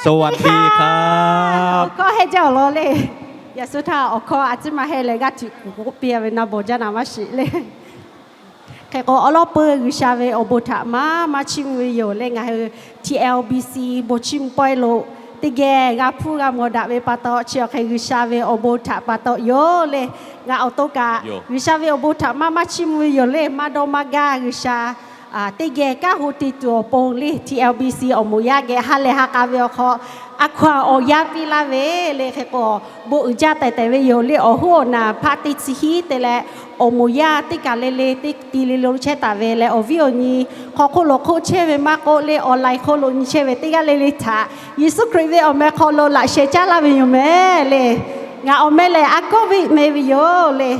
สวัสดีครับ Awˬ hkawˇ heh jaˇ awˬ lawn le. Yaꞈ su htaˇ awˬ hkawˇ a ciˉ ma heh leh g'aˇ tiꞈ kuˬ k'oˆ piˇ a ve naˇ bawˬ jaˇ naˍ maˇ shiˍ le. Hk'e k'o, awˬ lawn peuˬ G'uiˬsha ve awˬ bon htaꞈ maˇ maˇ chiˇ mvuh ve yoˬ le. Ngaˬ hui T L B C bon chiˇ mvuh pawehˇ lo teˇ geh g'a hpuˇ g'a mawˬ daꞈ ve pa taw, chi awˬ hk'e G'uiˬsha ve awˬ bon htaꞈ pa taw yoˬ le. Ngaˬ awˬ to kaꞈ G'uiˬsha ve awˬ bon htaꞈ maˇ maˇ chiˇ mvuh ve yoˬ le. Maˇ dawˇ maˇ gaˇ G'uiˬsha teˇ geh kanˉ ho te tuˬ awˬ pon le, T L B C awˬ moˍ yaˇ geh ha lehˬ ha k'a ve awˬ hk'aw, a hkaw-anˬ awˬ yanˇ piˇ laˇ ve le. Hk'e k'o, bon uiˍ jaˇ tehˬ tehˬ ve yoˬ le. Awˬ hoˉ awˬ naˬ hpaˆ teˇ chi hiˉ te leh, awˬ moˍ yaˇ teˇ kaˬ le le teˇ ti le lo chehˇ taˍ ve leh, awˬ viˉ awˬ nyi hk'aw hk'oˆ lo hk'oˆ chehˇ ve maˇ k'oˆ le, online hk'oˆ lo nyi chehˇ ve teˇ g'aˇ le le htaꞈ Yeˍsuˆ Hkriꞈ ve awˬ meh hk'aw lo laꞈ sheh caˉ laˇ ve yoˬ meh le. Ngaˬ awˬ meh lehˬ A Kawˇ Viˆ meh ve yoˬ le.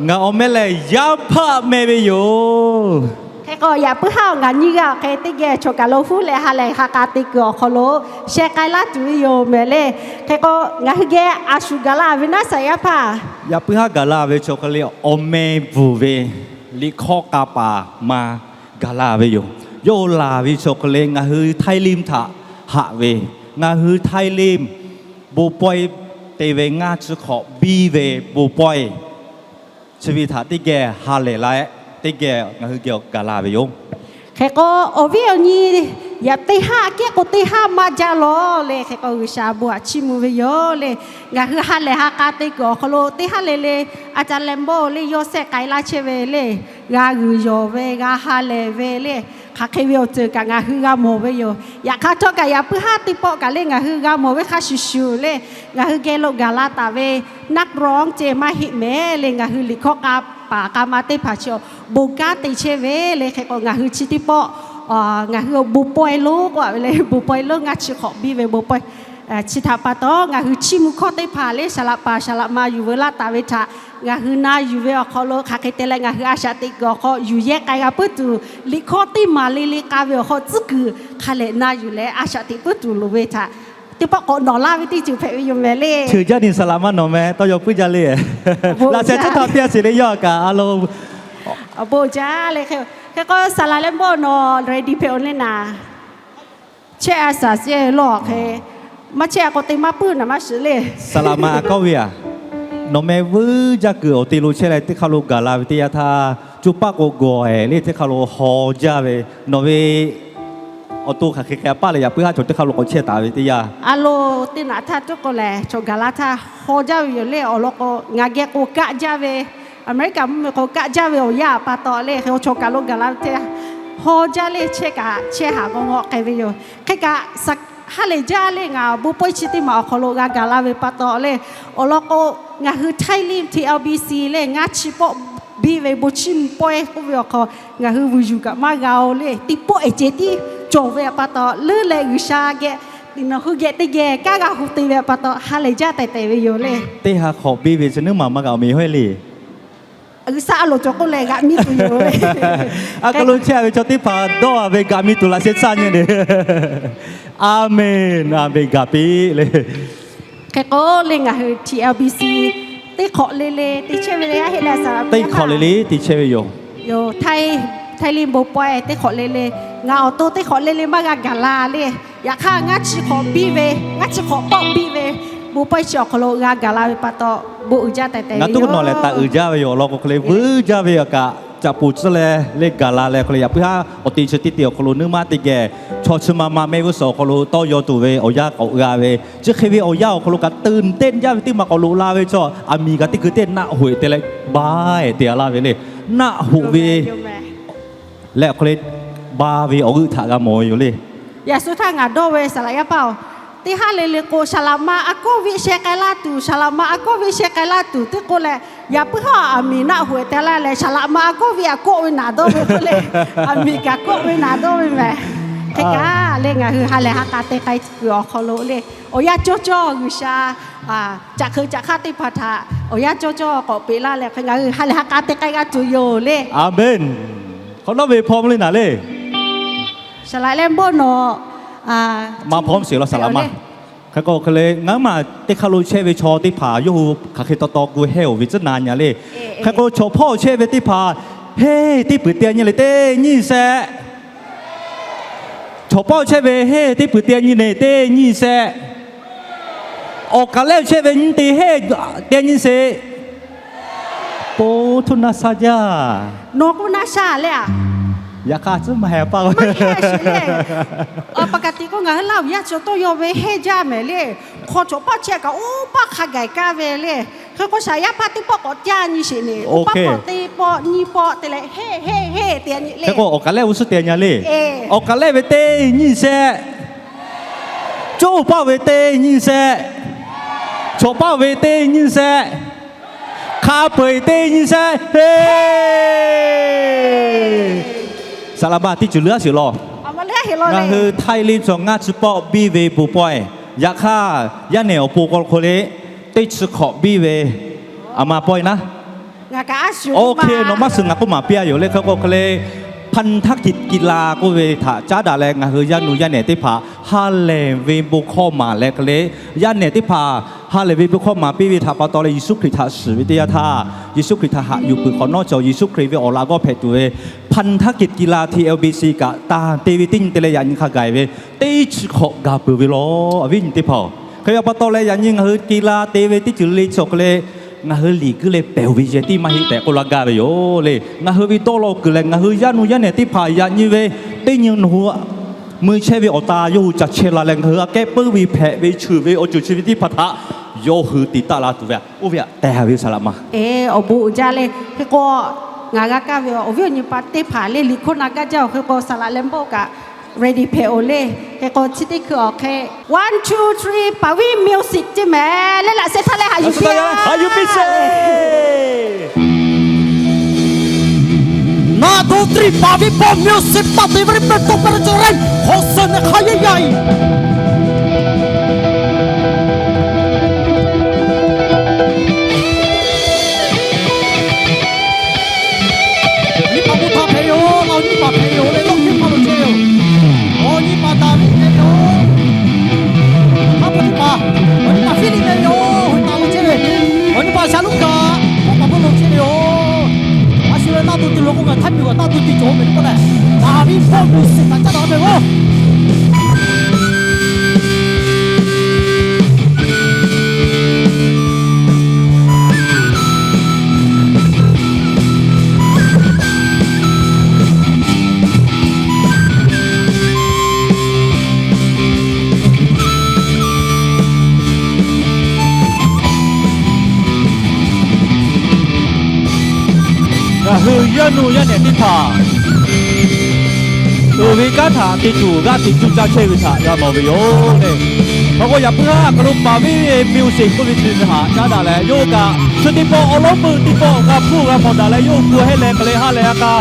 Ngaˬ awˬ meh lehˬ Yaˇ Hpaˆ meh ve yoˬ. Hk'e k'o, yaꞈ puiˉ haˉ ngaˬ nyiˇ g'aˇ awˬ hk'e teˇ geh choˬ kaˬ lo huˉ leh ha lehˬ ha k'a te kuiˬ awˬ hk'aw lo sheh k'ai laˇ tuˬ ve yoˬ meh le. Hk'e k'o, ngaˬ hui geh a shu gaˬ la ve naˉ saˍ yaˇ hpaˇ, yaꞈ puiˉ haˉ gaˬ la ve chi awˬ hk'e le awˬ meh bvuhˬ ve liꞈ hkawˇ k'a paˍ ma gaˬ la ve yoˬ. Yawˇ laˬ ve chi awˬ hk'e le ngaˬ hui Htaiˇ Limˇ htaꞈ haꞈ ve, ngaˬ hui Htaiˇ Limˇ bon pawehˇ te ve ngaˇ chi hk'awꞈ biˇ ve bon pawehˇ chi ve htaꞈ teˇ geh ha lehˬ la, teˇ geh ngaˬ hui geh gaˬ la ve yoˬ. Hk'e k'o, awˬ viˉ awˬ nyi yaꞈ teˇ haˉ kehˉ k'o teˇ haˉ maˇ jaˇ lawˬ le. Hk'e k'o, G'uiˬsha bon htaꞈ chiˇ mvuh ve yoˬ le. Ngaˬ hui ha lehˬ ha k'a te kuiˬ awˬ hk'aw lo teˇ haˉ le le, a ca leh mawˇ le yawˇ sehˆ k'ai laˇ chehˇ ve le, g'a g'uiˬ yawˬ ve, g'a ha lehˬ ve le, hk'aˬ hk'e ve awˬ ceuˬ kaꞈ ngaˬ hui g'a mawˬ ve yoˬ. Yaꞈ hk'aˇ htawˇ kaꞈ yaꞈ puiˉ haˉ teˇ pawˆ kaꞈ le ngaˬ hui g'a mawˬ ve hk'a shuˍ shuˍ le, ngaˬ hui geh lo gaˬ la taˍ ve นักร้อง ceh maˇ heˆ meh le, ngaˬ hui liꞈ hkawˇ k'a paˍ k'a ma teˇ hpaˍ chi awˬ bon kanˉ te chehˇ ve le. Hk'e k'o, ngaˬ hui chi teˇ pawˆ ngaˬ hui bon pawehˇ lonˉ k'oˆ a ve le, bon pawehˇ lonˉ ngaˇ chi hk'awꞈ biˇ ve bon pawehˇ chi htaꞈ pa taw, ngaˬ hui chiˇ mvuh hkawˇ teˇ hpaˍ le, saˍ laꞈ paˍ saˍ laꞈ ma yuˬ veu laˇ taˍ ve htaꞈ ngaˬ hui na yuˬ ve awˬ hk'aw lo hk'aˬ hk'e te leh ngaˬ hui a shaꞈ teꞈ kuiˬ awˬ hk'aw yuˬ yehˇ k'ai g'a puiˉ tuˬ, liꞈ hkawˇ teˇ maˍ le le k'a ve awˬ hk'aw tcuhˉ kuiˬ hk'a lehˬ na yuˬ leh a shaꞈ teꞈ puiˉ tuˬ loˍ ve htaꞈ teˇ pawˆ k'awꞈ nawˬ laˇ ve teˇ ceuˬ hpehꞈ ve yoˬ meh le. Ceuˬ jaˇ ni saˍ laꞈ ma nawˬ meh tawˇ yaw puiˉ jaˇ le. Laꞈ sheh tcuhˉ htaꞈ piˇ a sheˍ le yawˇ kaꞈ a lo. Awˬ bon jaˇ le. Hk'e k'o, saˍ laꞈ leh mawˇ nawˬ ready hpehꞈ-oˬ le naˍ. Chehˇ a shaˍ sheˍ lawˬ hk'e, maˇ chehˇ a k'o te maˇ puiˉ naˍ maˇ shiˍ le. Saˍ laꞈ ma a kawˇ ve aꞈ, nawˬ meh vuiˇ jaˇ kuiˬ awˬ te lo chehˇ leh teˇ hk'aˇ lo gaˬ la ve teˇ yanˇ htaˇ, co paˆ k'o gawˬ-e le teˇ hk'aˇ lo haw jaˇ ve, nawˬ ve awˬ to hk'aˬ hk'e hk'e a paˆ leh yaꞈ puiˉ haˉ chaw teˇ hk'aˇ lo k'awꞈ chehˇ taˍ ve teˇ yanˇ. A lo, teˇ naꞈ htaˇ tuˉ k'o lehˬ chaw gaˬ la htaˇ haw jaˇ ve yoˬ le. Awˬ lawn k'o, ngaˬ geh k'o kaˆ jaˇ ve, Aˍmeˍriˆkaˍ mvuhˇmiˬ k'o kaˆ jaˇ ve awˬ yanˇ pa taw le, hk'e chaw kaˬ lo gaˬ la ve teˇ yanˇ haw jaˇ le. Chehˇ kaꞈ chehˇ haˍ g'awˇ g'awˇ k'ai ve yoˬ. Hk'e kaꞈ, ha lehˬ jaˇ le ngaˬ bon pawehˇ chi teˇ maˬ awˬ hk'aw lo g'a gaˬ la ve pa taw le, awˬ lawn k'o, ngaˬ hui Htaiˇ Limˇ T L B C le ngaˇ chi pawˆ biˇ ve bon chiˇ mvuh pawehˇ k'oˆ ve awˬ hk'aw, ngaˬ hui vuiˬ yuˬ kaꞈ maˇ g'a-o le. Teˇ pawˆ ehˍ ceh tiˉ cawˬ ve pa taw, leuˉ leh G'uiˬsha geh, nawˬ hui geh teˇ geh kanˉ g'a hu te ve pa taw ha lehˬ jaˇ tehˬ tehˬ ve yoˬ le. Teˇ ha hk'awꞈ biˇ ve chi nuˉ maˬ maˇ g'a-o meh hawehˇ le. G'uiˬsha a loˍ cawˬ k'oˆ leh g'aꞈ miˇ tuˬ yoˬ. A hk'aw lo chehˇ ve chaw teˇ hpaˍ dawˇ a ve g'aꞈ miˇ tuˬ laꞈ sheh caˇ nyi le. Aˍmenˍ, aˍmenˍ, gaˬ piˇ le. Hk'e k'o le ngaˬ hui T L B C teˇ hk'awꞈ le le te chehˇ ve le, a heˆ leh saˍ laꞈ teˇ hk'awꞈ le le te chehˇ ve yoˬ. Yoˬ, Htaiˇ, Htaiˇ Limˇ bon pawehˇ teˇ hk'awꞈ le le, ngaˬ awˬ to teˇ hk'awꞈ le le maˇ g'a gaˬ la le. Yaꞈ hk'aˇ ngaˇ chi hk'awꞈ biˇ ve, ngaˇ chi hk'awꞈ pawˆ biˇ ve bon pawehˇ chi awˬ hk'aw lo g'a gaˬ la ve pa taw, bon uiˍ jaˇ tehˬ tehˬ ve yoˬ. Ngaˬ tuˉ nawˬ lehˬ taˍ uiˍ jaˇ ve yoˬ. Awˬ lawn k'o hk'e le vuiˇ jaˇ ve kaꞈ caꞈ poˍ tcuhˉ leh le gaˬ la leh hk'e le yaꞈ puiˉ haˉ awˬ te chi teˇ te awˬ hk'aw lo nuˉ maˇ teˇ geh chaw chi ma ma mehˆ g'uˇ suhˍ awˬ hk'aw lo tawˇ yaw tuˬ ve awˬ yanˇ k'awꞈ g'a ve, chi hk'e ve awˬ yanˇ awˬ hk'aw lo kaꞈ teuˬ teˇ jaˇ ve teˇ maˬ k'awꞈ loꞈ la ve chaw aˬ miˍ kaꞈ teˇ hkui teˇ naˆ hoꞈ te leh ba te a laˇ ve le. Naˆ hoꞈ ve leh hk'e le ba ve awˬ g'euˆ htaꞈ g'a mawˬ ve yoˬ le. Yaꞈ su htaˇ ngaˬ dawˇ ve saˍ laꞈ yaˇ paˇ-oˬ, teˇ haˉ le le k'o saˍ laꞈ ma a kawˇ viˆ sheh k'ai laˇ tuˬ, saˍ laꞈ ma a kawˇ viˆ sheh k'ai laˇ tuˬ teˇ k'oˆ leh, yaꞈ puiˉ haˉ aˬ miˍ naˆ hoꞈ te laˇ leh saˍ laꞈ ma a kawˇ viˆ aꞈ kawˆ ve naˍ dawˇ ve k'oˆ le, aˬ miˍ kaꞈ kawˆ ve naˍ dawˇ ve meh. Hk'e kaꞈ le ngaˬ hui ha lehˬ ha k'a te k'ai kuiˬ awˬ hk'aw lo le, awˬ yanˇ cawˇ cawˇ G'uiˬsha caꞈ hk'eu caꞈ hk'aˇ teˇ hpaˍ htaꞈ awˬ yanˇ cawˇ cawˇ k'awꞈ peꞈ laˇ leh hk'e ngaˬ hui ha lehˬ ha k'a te k'ai g'a tuˬ yoˬ le. Aˍmenˍ. Hk'awꞈ nawˉ ve hpaw mvuh le naˍ le. Saˍ laꞈ leh mawˇ nawˬ ma hpaw mvuh sheˍ law saˍ laꞈ ma. Hk'e k'o hk'e le ngaˬ maˬ teˇ hk'aˇ lo chehˇ ve chaw teˇ hpaˍ yawˇ hui hk'aˬ hk'e taw taw gu hehˇ oˬ ve tcuhˉ na nyi le. Hk'e k'o chaw hpawˇ chehˇ ve teˇ hpaˍ, heˇ teˇ peuˬ te nyi le teˇ nyi sheˍ. Chaw paˆ chehˇ ve heˇ teˇ peuˬ te nyi neˬ teˇ nyi sheˍ. Awˬ kaˍ lehˆ chehˇ ve nyiˇ te heˇ te nyi sheˍ. Po htuˇ naˇ sha jaˇ. Nawˬ k'oˆ naˇ sha le a. Yaꞈ hk'aˇ tcuhˉ maˇ heˆ paˇ ve. Maˇ heˆ sheˍ le. Awˬ pa ka tiꞈ k'o ngaˬ hui Laˇ huˍ yaˇ chi tawˇ yaw ve heˇ jaˇ mehˍ le. Hk'aw chaw paˆ chehˇ kaꞈ oˇ paˆ hk'a gaˬ kaˇ ve le. Hk'e k'o shaˍ yaˇ hpaˇ teˇ pawˆ k'awꞈ caˇ nyi sheˍ neˬ. Oˇ paˆ k'awꞈ teˇ pawˆ nyiˇ pawˆ te leh heˇ heˇ heˇ te nyi le. Hk'e k'o awˬ kaˍ lehˆ g'uˇ suhˉ te nyi le. Awˬ kaˍ lehˆ ve teˇ nyi sheˍ. Coˇ paˆ ve teˇ nyi sheˍ. Chaw paˆ ve teˇ nyi sheˍ. Hk'a peu-eˬ teˇ nyi sheˍ heˇ. Saˍ laꞈ ma teˇ ceuˬ leuˉ a sheˍ law. Ngaˬ hui Htaiˇ liˇ chaw ngaˇ chi pawˆ biˇ ve bon pawehˇ. Yaꞈ hk'aˇ yaˇ nehˬ awˬ pon k'o hk'o le, teˇ chi hk'awꞈ biˇ ve aˬ ma pawehˇ naˉ. Oˇ hk'e nawˬ maˇ suh ngaˬ k'oˆ maˍ piˇ a yoˬ le. Hk'e k'o hk'e le, พันธกิจกีฬา k'oˆ ve htaꞈ caˉ daꞈ leh ngaˬ hui yaˇ nu yaˇ nehˬ teˇ hpaˍ ha lehˬ ve bon hkawˇ maˍ leh hk'e le, yaˇ nehˬ teˇ hpaˍ ha lehˬ ve bon hkawˇ maˍ piˇ ve htaꞈ pa taw leh Yeˍsuˆ Hkriꞈ htaꞈ shiˍ ve teˇ yanˇ htaˇ, Yeˍsuˆ Hkriꞈ htaꞈ haꞈ yuˬ peuˬ hk'awꞈ nawˉ cawˬ Yeˍsuˆ Hkriꞈ ve awˬ laꞈ g'awˇ hpehꞈ tuˬ ve พันธกิจกีฬา T L B C kaꞈ tanˬ te ve teˇ nyi te leh yaꞈ nyi hk'a gaˬ ve teˇ chi hk'awꞈ gaˬ peuˬ ve law. Awˬ viˉ nyi teˇ hpaˍ-oˬ, hk'e ve pa taw leh yaꞈ nyi ngaˬ hui กีฬา te ve teˇ ceuˬ le chi awˬ hk'e le, ngaˬ hui liꞈ guiˇ leh pehˬ ve yehˬ tiˉ maˇ heˆ tehꞈ k'oˆ laˇ gaˇ ve yoˬ le. Ngaˬ hui ve dawˇ law kuiˬ lehˬ ngaˬ hui yaˇ nu yaˇ nehˬ teˇ hpaˍ yaꞈ nyi ve teˇ nyi nawˬ hui mui chehˇ ve awˬ ta yawˇ hui ca chehˇ la leh ngaˬ hui aꞈ kehˉ puiˉ ve hpehꞈ ve cheuˬ ve awˬ ceuˬ chi ve teˇ hpaˍ htaꞈ yawˇ hui te taˆ la tuˬ ve a, oˇ ve htaꞈ teh haˍ ve saˍ laꞈ ma. Eˬ, awˬ bon uiˍ jaˇ le. Hk'e k'o ngaˬ g'a kaˇ ve awˬ viˉ awˬ nyi pa teˇ hpaˍ le liꞈ hkawˇ na gaˇ jaˇ-oˬ. Hk'e k'o saˍ laꞈ leh bon kaꞈ ready hpehꞈ-oˬ le. Hk'e k'o chi teˇ hkui awˬ hk'e one, two, three, ปาวิ music ceˇ mehˍ le. Laꞈ sheh htaˇ leh haꞈ yuˬ piˇ sheˍ. One, two, three, ปาวิ Pawˇ music taˆ te ve ri pehˇ tawˇ pehˇ le cawˬ raiˇ hk'awꞈ suhˍ nehˬ hk'a yaˇ yaˇ-e. Nyi paˍ bon htaꞈ hpehꞈ ve yoˬ. Awˬ nyi paˍ hpehꞈ ve yoˬ leh tawˇ hkawˇ maˇ lo chehˇ ve yoˬ. Awˬ nyi paˍ Daˍviˆ hpehꞈ ve yoˬ. Haˉ pawˇ nyi paˍ, awˬ nyi paˍ Hpiˇliˆ hpehꞈ ve yoˬ. Hui taˍ lo chehˇ ve, awˬ nyi paˍ Shaˍlonˍ kaꞈ, paw paˍ bon lo chehˇ ve yoˬ. A shu leh naˆ to te lo k'o ngaˬ htaˇ miˬ g'aꞈ naˆ to te cawˬ ve k'oˆ leh, Daˍviˆ Pawˇ music taꞈ caˉ daꞈ ve yoˬ. Ngaˬ hui yaˇ nu yaˇ nehˬ teˇ hpaˍ uiˍ ve kanˉ htaꞈ te tuˬ g'aˇ hteꞈ cuˇ caˇ chehˇ ve htaꞈ g'a mawˬ ve yoˬ le. Awˬ k'o yaꞈ puiˉ haˉ hk'aˬ lo paˍ viˉ ve music k'oˆ ve chi htaꞈ caˉ daꞈ leh yawˇ hui kaꞈ shu teˇ pawˆ awˬ lawˉ peuˬ teˇ pawˆ g'a hpuˇ g'a mawˬ daꞈ leh yawˇ hui gu heˆ leh hk'e le ha lehˬ ha k'a.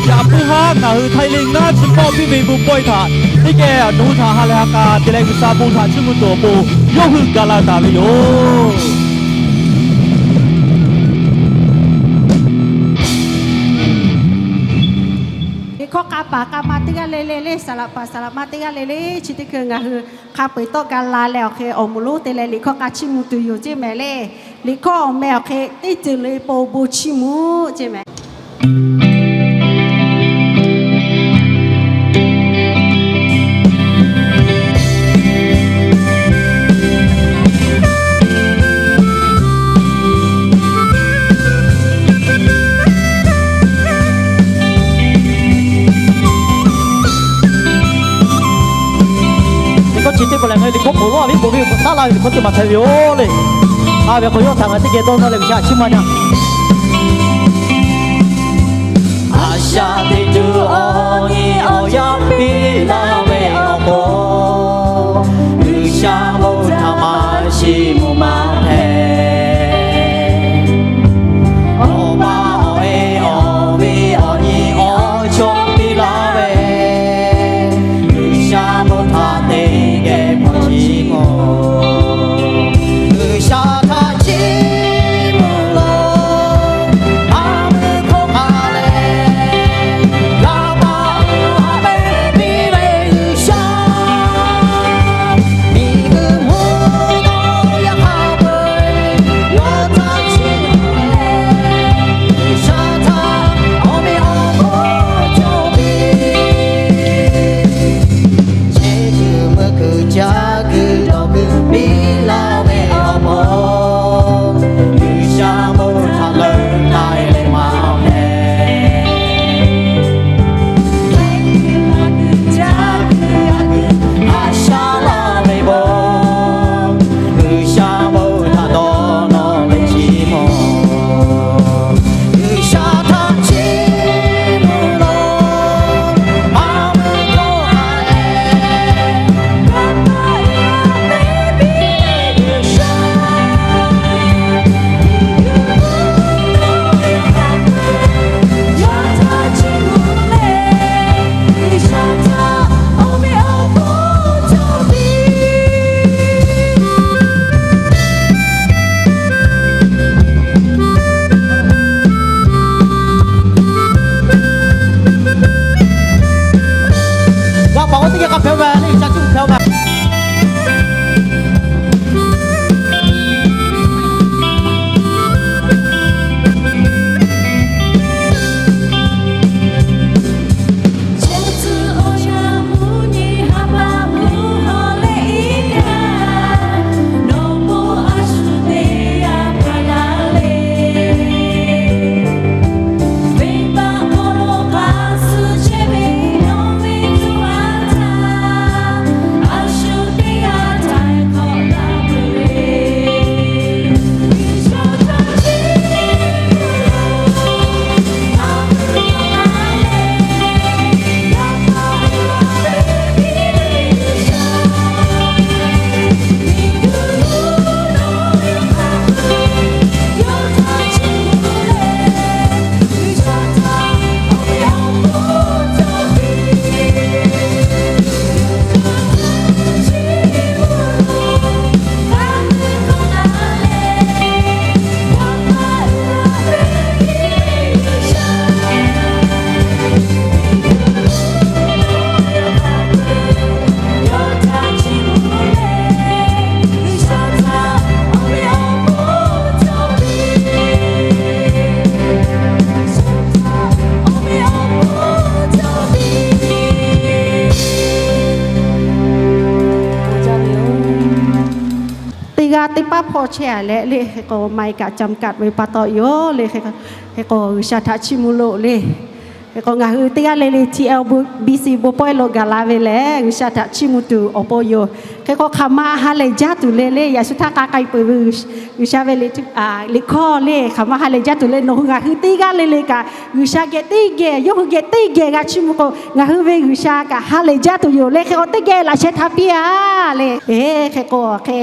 Yaꞈ puiˉ haˉ ngaˬ hui Htaiˇ liˇ ngaˇ chi pawˆ biˇ ve bon pawehˇ htaꞈ teˇ geh nawˬ hui htaꞈ ha lehˬ ha k'a te leh G'uiˬsha bon htaꞈ chiˇ mvuh tuˬ awˬ pon yawˇ hui ga la taˍ ve yoˬ. Liꞈ hkawˇ k'a paˍ k'a ma teˇ g'aˇ le le le, saˍ laꞈ paˍ saˍ laꞈ ma teˇ g'aˇ le le, chi teˇ hkui ngaˬ hui hk'a peu-eˬ tawˆ ga la leh awˬ hk'e awˬ moˍ lonˉ te leh liꞈ hkawˇ k'a chiˇ mvuh tuˬ yoˬ ceˇ mehˍ le. Liꞈ hkawˇ awˬ meh awˬ hk'e teˇ ceuˬ le po bon chiˇ mvuh ceˇ mehˍ. Liꞈ hkawˇ chi teˇ hpaˍ lehˬ, ngaˬ hui liꞈ hkawˇ hk'oꞈ lawˇ a viˉ bon ve htaꞈ taˉ la ve liꞈ hkawˇ teˇ maˬ hpehꞈ ve yoˬ le. A ve hk'aw yawˇ htaꞈ ngaˬ teˇ geh dawˇ nawˇ leh G'uiˬsha chiˇ mvuh a nya. A shaꞈ teꞈ tuˬ awˬ nyi awˬ yaˇ piˇ laˇ ve awˬ pon, G'uiˬsha bon htaꞈ maˇ chiˇ mvuh maˇ hpehꞈ. Awˬ pa awˬ e awˬ viˉ awˬ nyi awˬ chawˇ piˇ laˇ ve, G'uiˬsha bon htaꞈ teˇ geh maˇ chiˇ mvuh. G'uiˬsha htaꞈ chiˇ mvuh lo, a mvuh hk'oˆ hk'a leh, g'a pa uˉ ha pehˇ piˇ ve G'uiˬsha, miˬ guiˬ mvuhˇ naw yaˇ hk'a peu-eˬ yawˇ htaꞈ chiˇ mvuh leh, G'uiˬsha htaꞈ awˬ meꞈ awˬ hponˇ cawˬ piˇ. teˇ paˉ hpawˇ chehˇ a leh le, hk'e k'o ไมค์ kaꞈ จำกัด ve pa taw yoˬ le. Hk'e k'o G'uiˬsha htaꞈ chiˇ mvuh loˬ le. Hk'e k'o ngaˬ hui teˇ g'aˇ le le TLBC bon pawehˇ lo gaˬ la ve lehˬ, G'uiˬsha htaꞈ chiˇ mvuh tuˬ awˬ pon yoˬ. Hk'e k'o hk'aˬ ma ha lehˬ jaˇ tuˬ le le, yaꞈ shu htaˇ k'a k'ai peuˬ ve G'uiˬsha ve liꞈ hkawˇ le, hk'aˬ ma ha lehˬ jaˇ tuˬ le, nawˬ hui ngaˬ hui teˇ g'aˇ le le kaꞈ G'uiˬsha geh teˇ geh, yawˇ hui geh teˇ geh g'a chiˇ mvuh k'o, ngaˬ hui ve G'uiˬsha kaꞈ ha lehˬ jaˇ tuˬ yoˬ le. Hk'e k'o teˇ geh laꞈ sheh htaˇ piˇ a le. Hk'e k'o hk'e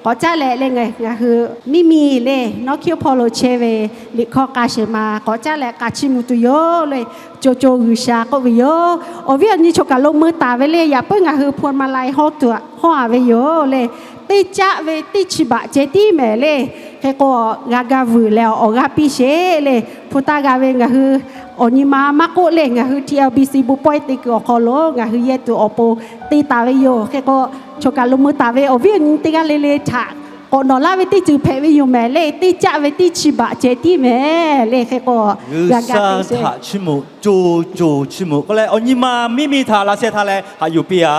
k'awꞈ caˉ leh le, ngaˬ hui miˇ miˇ le nawˉ hkiˉ hpawˇ lo chehˇ ve liꞈ hkawˇ k'a shehˍ ma k'awꞈ caˉ leh k'a chiˇ mvuh tuˬ yoˬ le. Co co G'uiˬsha k'oˆ ve yoˬ. Awˬ viˉ awˬ nyi choˬ kaˬ lo meu taˍ ve le, yaꞈ puiˉ ngaˬ hui พวงมาลัย hawˇ tuˬ hawˇ a ve yoˬ le. Teˇ caˆ ve teˇ chi baꞈ ceh tiˉ mehˍ le. Hk'e k'o g'a ga vuiˬ leh awˬ g'aˇ piˇ sheˍ le. Hpu taˇ g'a ve ngaˬ hui awˬ nyi ma maˇ k'oˆ le, ngaˬ hui TLBC bon pawehˇ te kuiˬ awˬ hk'aw lo ngaˬ hui yehˇ tuˬ awˬ pon te taˍ ve yoˬ. Hk'e k'o choˬ kaˬ lo meu taˍ ve awˬ viˉ awˬ nyi teˇ g'aˇ le le htaꞈ k'awꞈ nawˬ laˇ ve teˇ ceuˬ hpehꞈ ve yoˬ mehˍ le. Teˇ caˆ ve teˇ chi baꞈ ceh tiˉ mehˍ le. Hk'e k'o G'uiˬsha htaꞈ chiˇ mvuh, co co chiˇ mvuh k'oˆ leh awˬ nyi ma miˇ miˇ htaꞈ laꞈ sheh htaˇ leh haꞈ yuˬ piˇ a.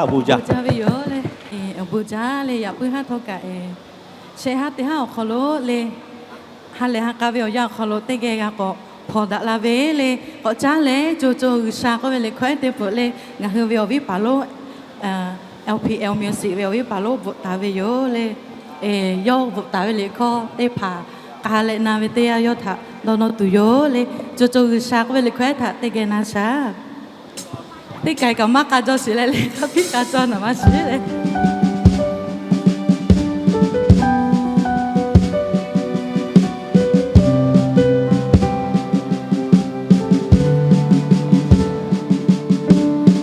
Awˬ bon jaˇ ve yoˬ le. Awˬ bon jaˇ le. Yaꞈ puiˉ haˉ htawˇ kaꞈ shehˆ haˉ teˇ haˉ awˬ hk'aw lo le ha lehˬ ha k'a ve awˬ yanˇ awˬ hk'aw lo teˇ geh g'a k'awꞈ hpawnˬ daꞈ la ve le. K'awꞈ caˉ leh co co G'uiˬsha k'oˆ ve liꞈ hkawˇ ehˉ teˇ peuˬ le, ngaˬ hui ve awˬ viˉ paˍ lonˉ, LPL Music ve awˬ viˉ paˍ lonˉ bvuhꞈ taˍ ve yoˬ le. Yawˇ bvuhꞈ taˍ ve liꞈ hkawˇ teˇ hpaˍ k'a leh na ve teˇ yanˇ yawˇ htaꞈ dawˇ nawˇ tuˬ yoˬ le. Co co G'uiˬsha k'oˆ ve liꞈ hkawˇ ehˉ htaꞈ teˇ geh na shaˍ. Teˇ kaiˬ kaꞈ maˇ k'a jaw shiˍ leh le, hk'a piˇ k'a jaw naˍ maˇ shiˍ le.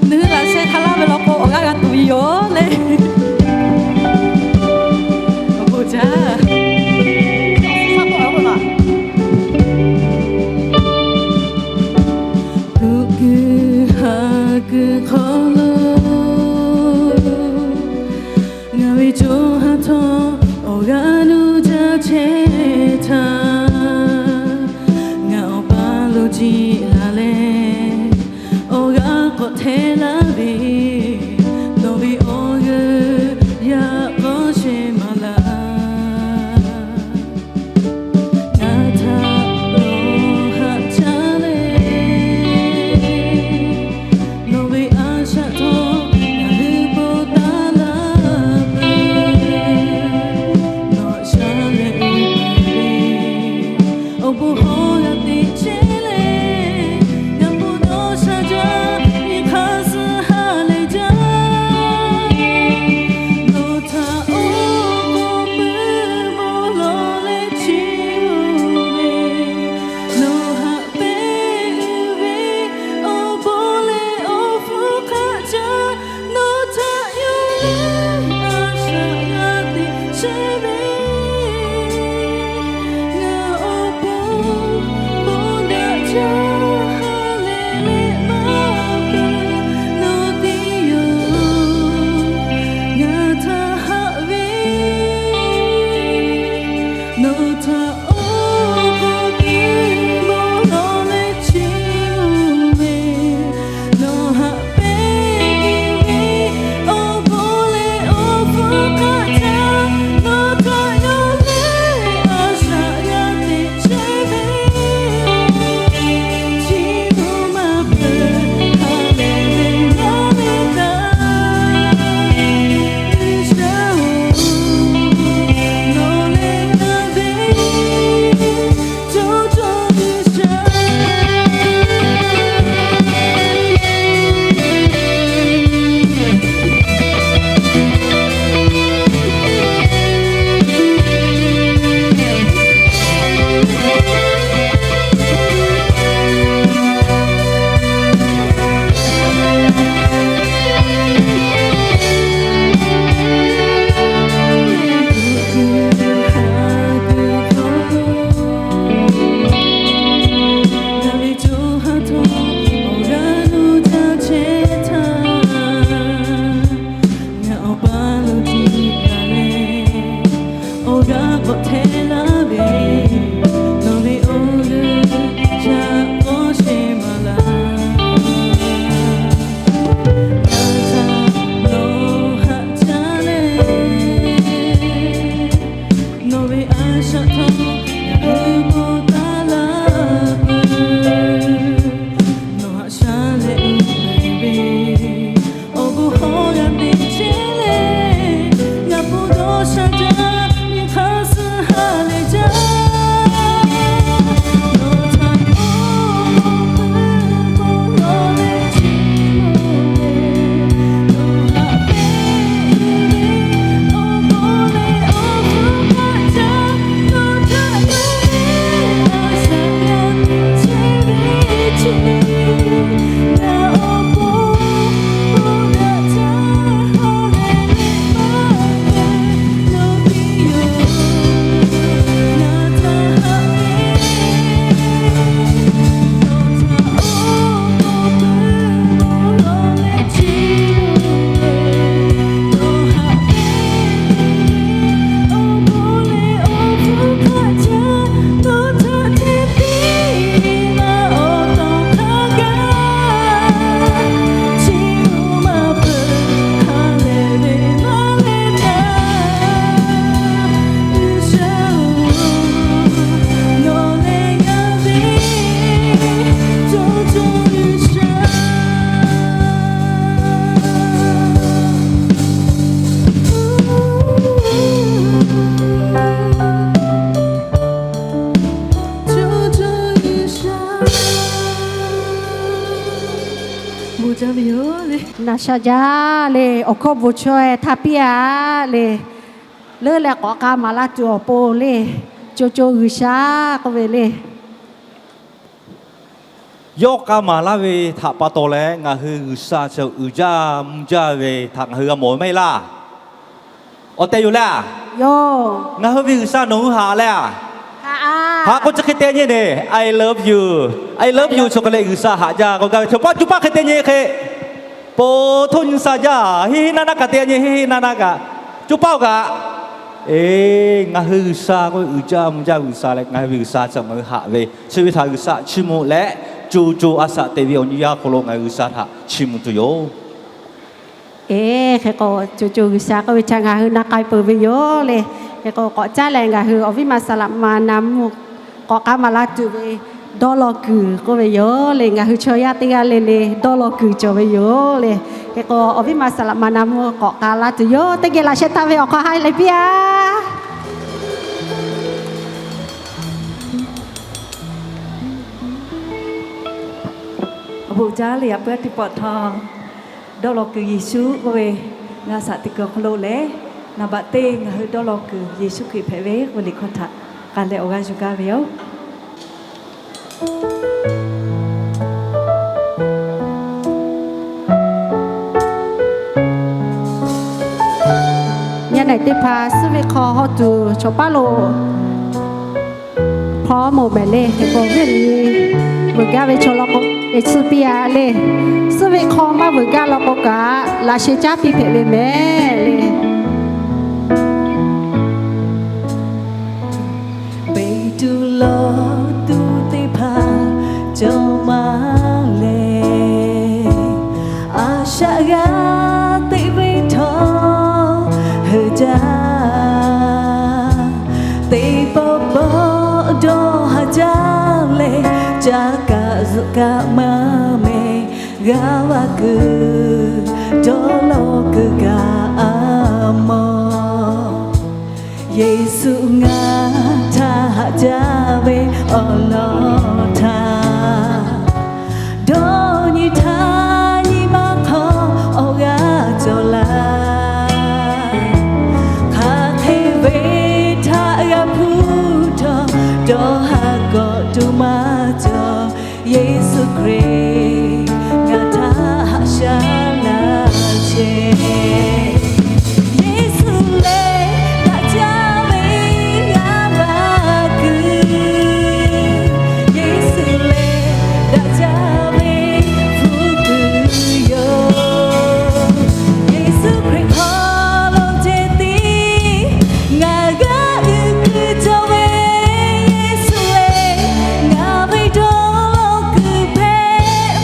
Nawˬ hui laꞈ sheh hk'a laˇ ve law k'o awˬ g'aˇ g'a tuˬ ve yoˬ le. Awˬ bon jaˇ. Tuꞈ kuiˬ haꞈ kuiˬ hk'aw lo ngaˬ ve co ha htawˇ awˬ g'aˇ nuˇ jaˇ chehˇ htaˇ, ngaˬ awˬ pa lo jiˆ la leh awˬ g'aˇ k'awꞈ hteˇ laˇ ve, nawˬ ve awˬ g'euˆ yaꞈ k'aw shehˍ maˍ laˇ. Ngaˬ htaꞈ nawˬ haꞈ caˉ leh, nawˬ ve a shaꞈ htawˇ ngaˬ hui bon taˍ laˇ peuˬ. Nawˬ haꞈ shaˉ leh uˉ peunˍ ve awˬ bon hawˉ g'a teꞈ chehˇ leh, ngaˬ bon dawˇ sha jaˇ, nyi hk'aˇ suh ha lehˬ jaˇ. Nawˬ htaꞈ oˉ k'oˍ pui bon lawˬ leh chiˇ uˉ ve, nawˬ haꞈ pehnˇ uiˍ ve awˬ bon leh awˬ hpfuhˇ hk'aˆ caˇ, nawˬ htaꞈ yonˍ leh a shaꞈ g'a teꞈ chehˇ ve, ngaˬ awˬ pon bon daꞈ jaˇ ha lehˬ leh maˇ peuˬ. Nawˬ tiˉ yoˬ ngaˬ htaꞈ haꞈ ve, nawˬ htaꞈ oˉ k'oˍ pui bon lawˬ leh chiˇ uˉ ve, nawˬ haꞈ pehnˇ uiˍ ve awˬ bon leh awˬ hpfuhˇ hk'aˆ caˇ, nawˬ htaꞈ yonˍ leh a shaꞈ g'a teꞈ chehˇ ve, chi beuꞈ maˇ peuˬ ha lehˬ leh maˇ leh taˍ. G'uiˬsha-oˬ, nawˬ leh ngaˬ ve co co G'uiˬsha. Ngaˬ ve co ha htawˇ awˬ g'aˇ nuˇ jaˇ chehˇ htaˇ, ngaˬ awˬ pa lo jiˆ la leh awˬ g'aˇ k'awꞈ hteˇ laˇ ve, nawˬ ve awˬ g'euˆ yaꞈ k'aw shehˍ maˍ laˇ. Ngaˬ htaꞈ nawˬ haꞈ caˉ leh A sha jaˇ le, awˬ hkawˇ bon chaweh htaˇ piˇ-a le. Leuˉ leh k'awꞈ k'a maˍ laˇ tuˬ awˬ pon le, co co G'uiˬsha k'oˆ ve le. Yawˇ k'a maˍ laˇ ve htaꞈ pa taw leh ngaˬ hui G'uiˬsha chi uiˍ jaˇ mvuh jaˇ ve htaꞈ ngaˬ hui g'a mawˬ ve maˇ heˆ laˇ. Awˬ tehˬ yoˬ le. Ngaˬ hui ve G'uiˬsha nawˬ hui haꞈ leh a, haꞈ k'oˆ chi hk'e te nyi le, I love you, I love you chi hk'e leh G'uiˬsha haꞈ jaˇ k'o gaˇ ve chaw paˇ co paˇ hk'e te nyi hk'e, po htoˇ nyi sha jaˇ, heˆ heˆ naˇ naˇ kaꞈ te nyi, heˆ heˆ naˇ naˇ kaꞈ, co paˇ-oˬ kaꞈ. Eˬ, ngaˬ hui G'uiˬsha k'oˆ ve uiˍ jaˇ mvuh jaˇ ve G'uiˬsha leh ngaˬ hui ve G'uiˬsha chi ngaˬ hui haꞈ ve, chi ve htaꞈ G'uiˬsha chiˇ mvuh leh, co co a shaꞈ teꞈ ve awˬ nyi yaˇ hk'aw lo ngaˬ hui G'uiˬsha htaꞈ chiˇ mvuh tuˬ yoˬ. Eˬ, hk'e k'o co co G'uiˬsha k'oˆ ve htaꞈ ngaˬ hui na k'ai peuˬ ve yoˬ le. Hk'e k'o k'awꞈ caˉ leh ngaˬ hui awˬ viˉ ma saˍ laꞈ ma na mvuhˇ k'awꞈ k'aˉ maˍ laˇ tuˬ ve dawˇ law kuiˬ k'oˆ ve yoˬ le. Ngaˬ hui chaw yaˇ teˇ g'aˇ le le dawˇ law kuiˬ cawˬ ve yoˬ le. Hk'e k'o awˬ viˉ ma saˍ laꞈ ma na mvuhˇ k'awꞈ k'aˉ laˇ tuˬ yoˬ. Teˇ geh laꞈ sheh htaˇ ve awˬ hk'aw ha leh piˇ-a. Awˬ bon jaˇ le, yaꞈ puiˉ teˇ pawˆ htawˇ dawˇ law kuiˬ Yeˍsuˆ k'oˆ ve g'a shaꞈ teꞈ kuiˬ awˬ hk'aw lo lehˬ, naˍ baꞈ teˇ ngaˬ hui dawˇ law kuiˬ Yeˍsuˆ Hkriꞈ hpehꞈ ve k'oˆ ve liꞈ hkawˇ htaꞈ k'a leh awˬ g'aˇ yuˬ gaˇ ve yoˬ. Yaˇ nehˬ teˇ hpaˍ suhˉ ve hk'aw hawˇ tuˬ chaw paˇ lo hpaw moˍ mehˍ le. Hk'e k'o awˬ viˉ awˬ nyi veuꞈ gaˇ ve chaw law k'o, e tsuhˇ piˇ-a le. Suhˉ ve hk'aw maˇ veuꞈ gaˇ law k'o kaꞈ, laꞈ sheh caˉ piˇ hpehꞈ ve mehˍ le. Peˍtruˆ lawˬ tuˬ teˇ hpaˍ cawˬ maˇ leh, a shaꞈ g'a teꞈ ve htawˇ heuˬ jaˇ. Teˇ pawˆ pawˆ dawˇ haˍ jaˇ leh, caˇ kaꞈ zuhꞈ kaꞈ maˇ meh g'a vaˇ kuiˬ dawˇ law kuiˬ kaꞈ a mawˬ. Yeˍsuˆ ngaˬ htaꞈ haꞈ jaˇ ve awˬ lawn htaꞈ dawˇ nyi htaˇ nyi ma hk'aw awˬ g'aˇ cawˬ laˇ. Hk'aˬ hk'e ve htaꞈ g'a hpuˇ htawˇ, dawˇ haˍ kawꞈ tuˬ maˇ cawˬ. Yeˍsuˆ Hkriꞈ ngaˬ htaꞈ haꞈ shaˉ laˇ chehˇ. Yeˍsuˆ lehˬ daꞈ jaˇ ve g'aˇ va kuiˬ. Yeˍsuˆ lehˬ daꞈ jaˇ ve hpu kuiˬ yoˬ. Yeˍsuˆ Hkriꞈ hk'aw lo ceh tiˉ ngaˬ g'aˇ uiˍ kuiˬ cawˬ ve. Yeˍsuˆ lehˬ ngaˬ ve dawˇ law kuiˬ hpehꞈ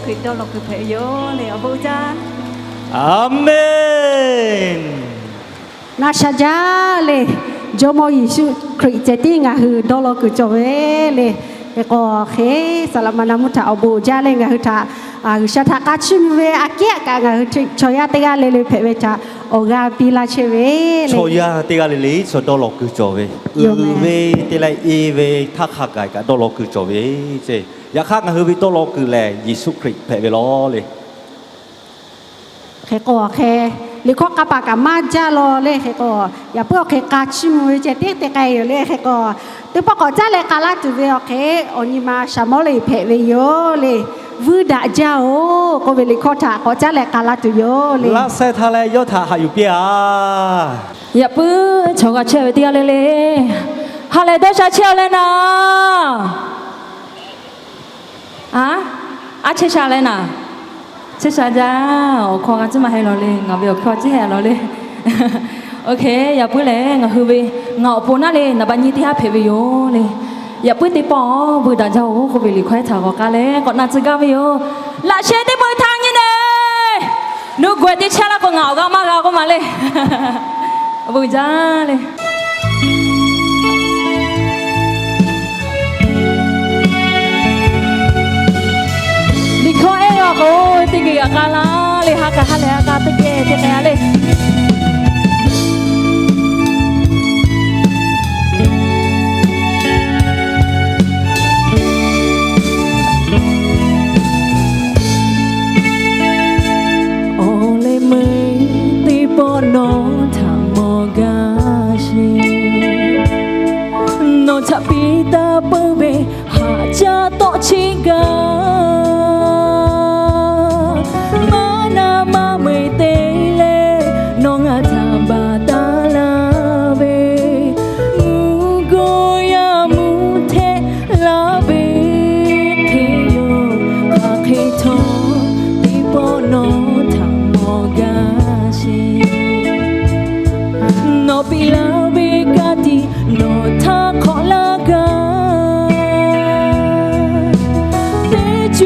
Hkriꞈ dawˇ law kuiˬ hpehꞈ ve yoˬ le, awˬ bon jaˇ. Aˍmenˍ. Naˆ sha jaˇ le, Jawˇmawˇ Yeˍsuˆ Hkriꞈ ceh tiˉ ngaˬ hui dawˇ law kuiˬ cawˬ ve le. Hk'e k'o, hk'e saˍ laꞈ ma na mvuhˇ htaꞈ awˬ bon jaˇ leh ngaˬ hui htaꞈ G'uiˬsha htaꞈ k'a chiˇ mvuh ve aꞈ kehˉ kaꞈ ngaˬ hui chaw yaˇ teˇ g'aˇ le le hpehꞈ ve htaꞈ awˬ g'aˇ piˇ laˇ chehˇ ve le. Chaw yaˇ teˇ g'aˇ le le chaw dawˇ law kuiˬ cawˬ ve, uiˍ ve te leh e ve htaˇ hk'a gaˬ kaꞈ dawˇ law kuiˬ cawˬ ve ceˇ. Yaꞈ hk'aˇ ngaˬ hui ve dawˇ law kuiˬ lehˬ Yeˍsuˆ Hkriꞈ hpehꞈ ve law le. Hk'e k'o, hk'e liꞈ hkawˇ k'a paˍ kaꞈ maˇ jaˇ law le. Hk'e k'o, yaꞈ puiˉ awˬ hk'e k'a chiˇ mvuh ve ceh tiˉ te k'ai yoˬ le. Hk'e k'o, teˇ pawˆ k'awꞈ caˉ leh k'a laˇ tuˬ ve awˬ hk'e awˬ nyi ma shaˍ mawˉ le hpehꞈ ve yoˬ le. Vuiˇ daꞈ jaˇ-oˬ k'oˆ ve liꞈ hkawˇ htaꞈ k'awꞈ caˉ leh k'a laˇ tuˬ yoˬ le. Laˇ shehˍ htaˇ leh yawˇ htaꞈ haꞈ yuˬ piˇ-a. Yaꞈ puiˉ chaw g'a chehˇ ve teˇ g'aˇ le le, ha lehˬ dawˇ sha chehˇ-a leh naˍ. A, aˉ chehˇ sha leh naˍ. Chehˇ sha jaˇ. Awˬ hkawˇ g'a tcuhˉ maˇ heh law le, ngaˬ ve awˬ hkawˇ tcuhˉ heh law le. Oˇ hk'e yaꞈ puiˉ lehˬ ngaˬ hui ve ngaˬ awˬ pon naˉ le naˍ baˆ nyi teˇ haˉ hpehꞈ ve yoˬ le. Yaꞈ puiˉ teˇ pawˆ vuiˇ daꞈ jaˇ-oˬ k'oˆ ve liꞈ hkawˇ htaꞈ g'awˬ k'aˇ leh k'awꞈ na tcuh gaˇ ve yoˬ. Laꞈ sheh teˇ pawˆ htaˇ nyi le, nuˇ gawˬ-e teˇ chehˇ laˇ k'o ngaˬ awˬ g'aˇ maˇ g'a k'oˆ ma le. Awˬ bon jaˇ le. Liꞈ hkawˇ ehˉ g'a k'o, teˇ geh g'a k'a laˇ le, ha k'a ha lehˬ ha k'a teˇ geh te k'ai-a le. Awˬ leh meuˇ teˇ pawˆ nawˬ htaꞈ mawˬ gaˇ sheˍ. Nawˬ htaꞈ piˇ taˍ peuˬ ve haꞈ caˇ tawˆ cheˆ gaˇ. Maˇ naˆ maˇ meuˍ te leh nawˬ ngaˬ htaꞈ baˬ taˍ laˇ ve, mvuhˇ gawˇ yaˇ mvuhˇ htehˆ laˇ ve hk'e yoˬ. Hk'aˬ hk'e htawˇ teˇ pawˆ nawˬ htaꞈ mawˬ gaˇ sheˍ. Nawˬ piˇ laˇ ve ka tiꞈ nawˬ htaˇ hk'awꞈ laˇ gaˇ. Teˇ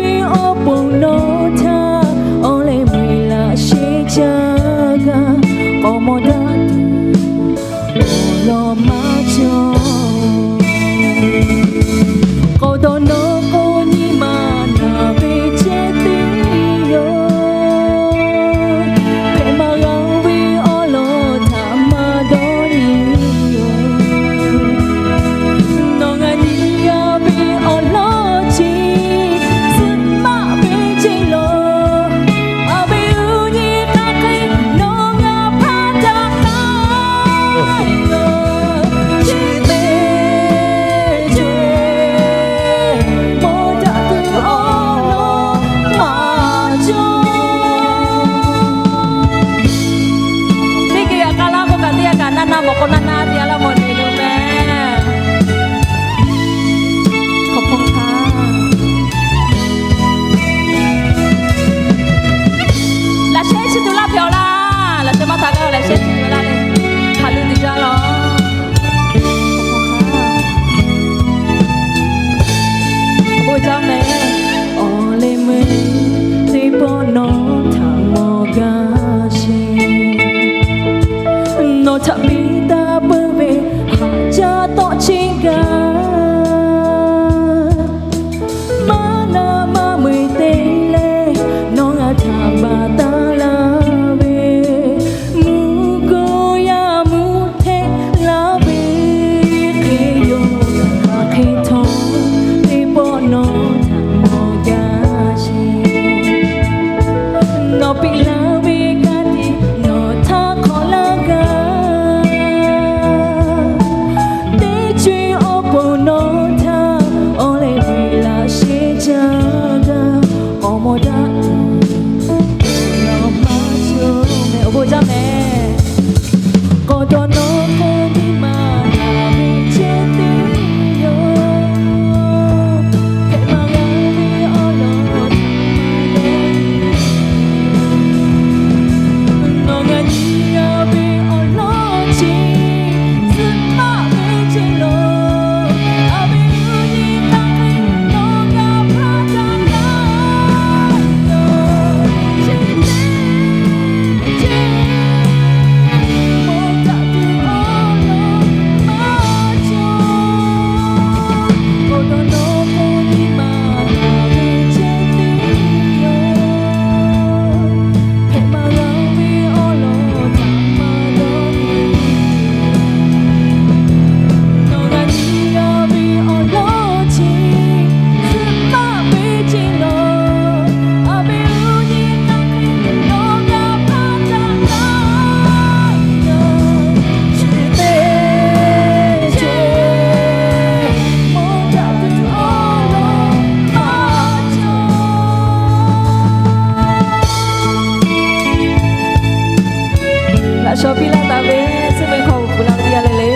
Shaw piˇ laˇ taˍ ve, suhˉ ve hkawˇ uiˍ pfuhˍ la ve teˇ g'aˇ le le,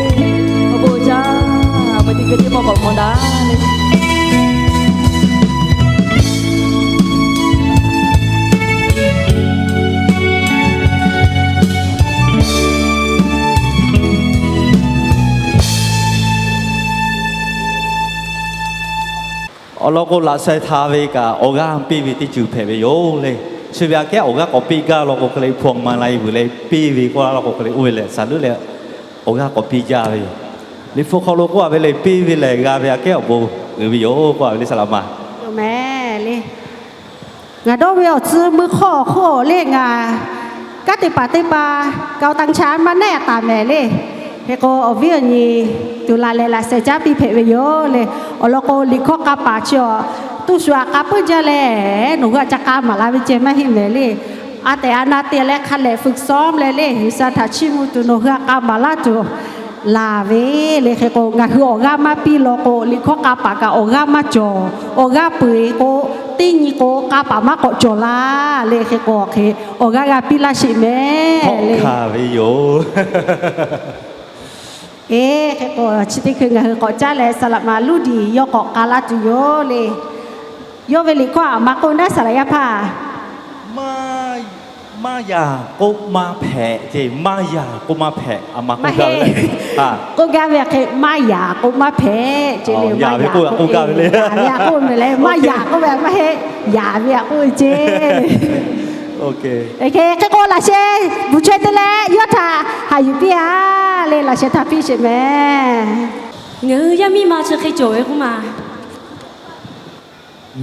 awˬ bon uiˍ jaˇ, awˬ meh teˇ g'aˇ teˇ mawˇ k'awꞈ mawˬ daꞈ le. Awˬ lawn k'o, laꞈ sheh htaꞈ ve kaꞈ awˬ g'aˇ piˇ ve teˇ ceuˬ hpehꞈ ve yoˬ le. Chi ve aꞈ kehˉ awˬ g'aˇ k'awꞈ piˇ gaˇ law k'o, hk'e leh hpu ma la e vuiˬ leh piˇ ve k'oˆ laˇ k'o, hk'e leh oˇ ve lehˬ shaˍ leuˉ leh awˬ g'aˇ k'awꞈ piˇ jaˇ ve yoˬ. Liꞈ hpu hk'aw lo k'oˆ a ve le, piˇ ve lehˬ g'a ve aꞈ kehˉ awˬ bon uiˍ ve yoˬ k'oˆ a ve le, saˍ laꞈ ma. Yoˬ mehˍ le. Ngaˬ dawˇ ve awˬ tcuh mui hk'aw awˬ hk'oˆ le ngaˬ kanˉ te paˍ teˇ hpaˍ k'aoˍ taˇ chaˇ maˇ nehˉ taˍ mehˍ le. Hk'e k'o, awˬ viˉ awˬ nyi tuˬ laˬ leh laꞈ sheh caˉ piˇ hpehꞈ ve yoˬ le. Awˬ lawn k'o, liꞈ hkawˇ k'a paˍ chi awˬ tuˇ shu aꞈ k'a puiˉ jaˇ leh, nawˬ hui aꞈ ca k'a maˍ la ve ceh maˇ heˆ mehˍ le. A tehˬ a na te leh hk'a lehˬ fuiˍ sawˉ leh le, G'uiˬsha htaꞈ chiˇ mvuh tuˬ nawˬ hui aꞈ k'a maˍ laˇ tuˬ laˬ ve le. Hk'e k'o, ngaˬ hui awˬ g'aˇ maˇ piˇ law k'o, liꞈ hkawˇ k'a paˍ kaꞈ awˬ g'aˇ maˇ cawˬ. Awˬ g'aˇ peu eˬ k'o, teˇ nyi k'o k'a paˍ maˇ k'awꞈ cawˬ laˇ le. Hk'e k'o, hk'e awˬ g'aˇ g'a piˇ laˇ sheˍ mehˍ le. Hk'e k'o, chi teˇ hkui ngaˬ hui k'awꞈ caˉ leh saˍ laꞈ ma Luˇdiˍ yawˇ k'awꞈ k'a laˇ tuˬ yoˬ le. Yawˇ ve liꞈ hkawˇ aꞈ maˇ k'oˆ naˉ saˍ laꞈ yaˇ hpaˇ maˇ yaꞈ k'oˆ maˇ hpehꞈ ce, maˇ yaꞈ k'oˆ maˇ hpehꞈ, a ma k'oˆ gaˇ ve le. K'oˆ gaˇ ve hk'e maˇ yaꞈ k'oˆ maˇ hpehꞈ ce le. Maˇ yaꞈ ve k'oˆ gaˇ ve le. Yaꞈ ve aꞈ k'oˆ mehˍ leh maˇ yaꞈ k'oˆ ve maˇ heˆ, yaꞈ ve aꞈ k'oˆ ve ce. Hk'e k'o, laꞈ sheh bvuhˬ chaweh te leh yawˇ htaꞈ haꞈ yuˬ piˇ a le. Laꞈ sheh htaꞈ piˇ sheˍ mehˍ. Ngaˬ hui yaˇ miˇ ma chi hk'e cawˬ ve k'oˆ ma.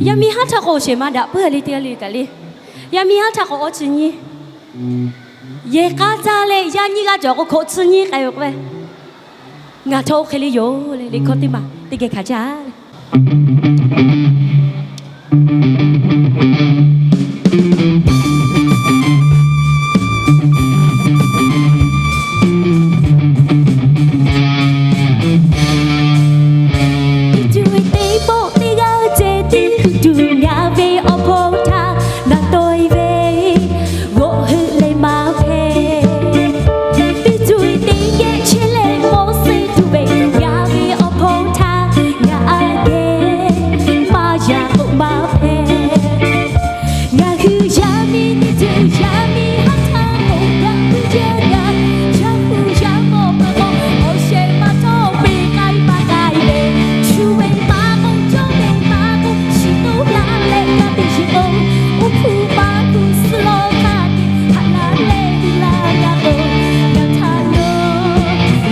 Yaˇ miˇ haˉ htaˇ k'o shehˍ ma daꞈ puiˉ le teˇ g'aˇ le kaꞈ le. Yaˇ miˇ haˉ htaˇ k'o awˇ chi nyi yehˬ k'a caˇ leh yaˇ nyiˇ g'aˇ cawˬ k'o hkawꞈ chi nyi k'ai ve k'o, ngaˬ htawˇ oˇ hk'e le yoˬ le. Liꞈ hkawˇ teˇ maˬ teˇ geh hkanˍ jaˇ. Teˇ co e teˇ pawˆ teˇ g'aˇ ceh teˇ hkui tuˬ ngaˬ ve awˬ hpawˇ htaꞈ ngaˬ tawˆ e ve g'awˆ heuˆ leh maˇ hpehꞈ. Teˇ co e teˇ geh chehˇ leh mawˇ suh tuˬ ve ngaˬ ve awˬ hpawˇ htaꞈ ngaˬ aꞈ kehˉ maˇ yaꞈ k'oˆ maˇ hpehꞈ. Ngaˬ hui yaˇ miˇ teˇ ceuˬ yaˇ miˇ haˉ htaˇ k'o daꞈ puiˉ jaˇ gaˇ. Yaˇ hu yaˇ mawˇ peuˬ k'o, awˬ shehˍ ma htawˇ peꞈ k'ai paˍ k'ai ve, shu ve maˇ k'oˆ, cawˇ ve maˇ k'oˆ, shiˍ toˇ la leh g'a teꞈ shiˍ k'o, uˉ hpu paˇ hpu suh lawˬ hk'a te haꞈ la leh g'uiˬ la g'a k'o, g'a htaꞈ lo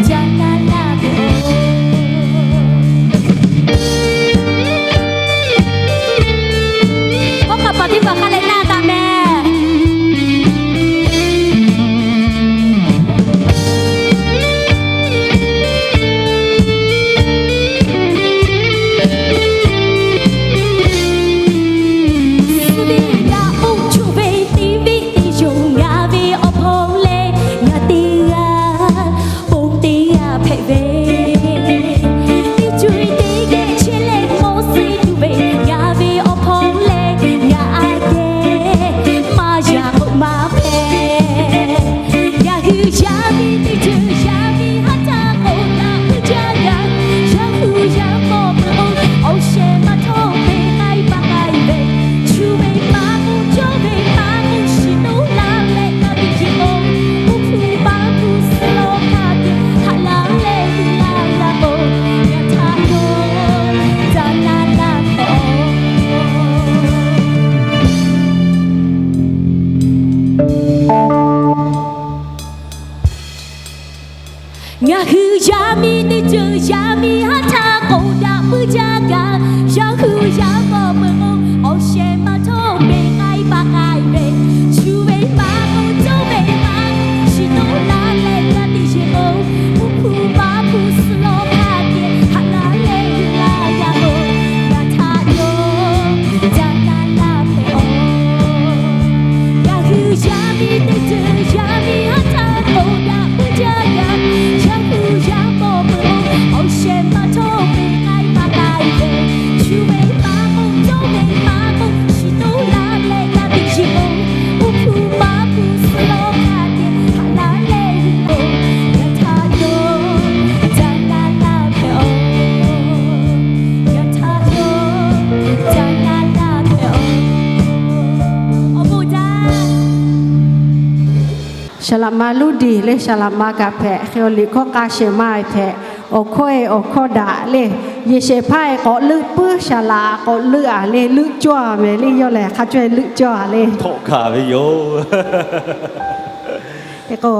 jaˇ la la ve oˬ. Hkawˇ hk'a paˍ teˇ hpaˍ hk'a leh na taˍ mehˍ. Suh ve yaꞈ k'oˆ, cuˇ ve teˇ viˉ teˇ yonˍ ngaˬ ve awˬ hpawˇ leh ngaˬ teˇ g'aˇ ponˬ teˇ g'aˇ hpehꞈ ve, teˇ co e teˇ geh chehˇ leh mawˇ suh tuˬ ve ngaˬ ve awˬ hpawˇ leh ngaˬ aꞈ kehˉ maˇ yaꞈ k'oˆ maˇ hpehꞈ. Ngaˬ hui yaˇ miˇ teˇ ceuˬ yaˇ miˇ haˉ htaˇ k'o daꞈ puiˉ jaˇ gaˇ. Yaˇ hu yaˇ mawˇ peuˬ k'o, awˬ shehˍ ma htawˇ peꞈ k'ai paˍ k'ai ve, shu ve maˇ k'oˆ, cawˇ ve maˇ k'oˆ, shiˍ toˇ la leh g'a teꞈ shiˍ k'o, uˉ hpu paˇ hpu suh lawˬ hk'a te haꞈ la leh g'uiˬ la g'a k'o, g'a htaꞈ lo jaˇ la la hpehꞈ oˬ. Ngaˬ hui yaˇ miˇ teˇ ceuˬ yaˇ miˇ haˉ htaˇ k'o daꞈ puiˉ jaˇ gaˇ. Yaˇ hu yaˇ mawˇ peuˬ k'o, awˬ shehˍ ma htawˇ peꞈ k'ai paˍ k'ai ve, shu ve maˇ k'oˆ, cawˇ ve maˇ k'oˆ, shiˍ toˇ la leh g'a teꞈ shiˍ k'o, uˉ hpu paˇ hpu suh lawˬ hk'a te haꞈ la leh g'uiˬ la g'a k'o, g'a htaꞈ lo jaˇ la la hpehꞈ oˬ. Ngaˬ hui yaˇ miˇ teˇ ceuˬ yaˇ miˇ haˉ htaˇ k'o daꞈ puiˉ jaˇ gaˇ. Yaˇ hu yaˇ mawˇ peuˬ k'o, awˬ shehˍ ma htawˇ peꞈ k'ai paˍ k'ai ve, shu ve maˇ Saˍ laꞈ ma Luˇdiˬ le, saˍ laꞈ ma kaꞈ hpehꞈ, hk'e awˬ liꞈ hkawˇ k'a shehˍ ma hpehꞈ, awˬ hkawˇ e awˬ hkawˇ daꞈ le, yehˬ shehˍ hpaˇ e k'awꞈ leuˆ puiˉ, saˍ laꞈ k'awꞈ leuˆ a le, leuˆ cawˇ a ve le, yawˇ lehˬ hk'a cawˇ e leuˆ cawˇ a le. Htawꞈ kaˍ ve yoˬ. Hk'e k'o,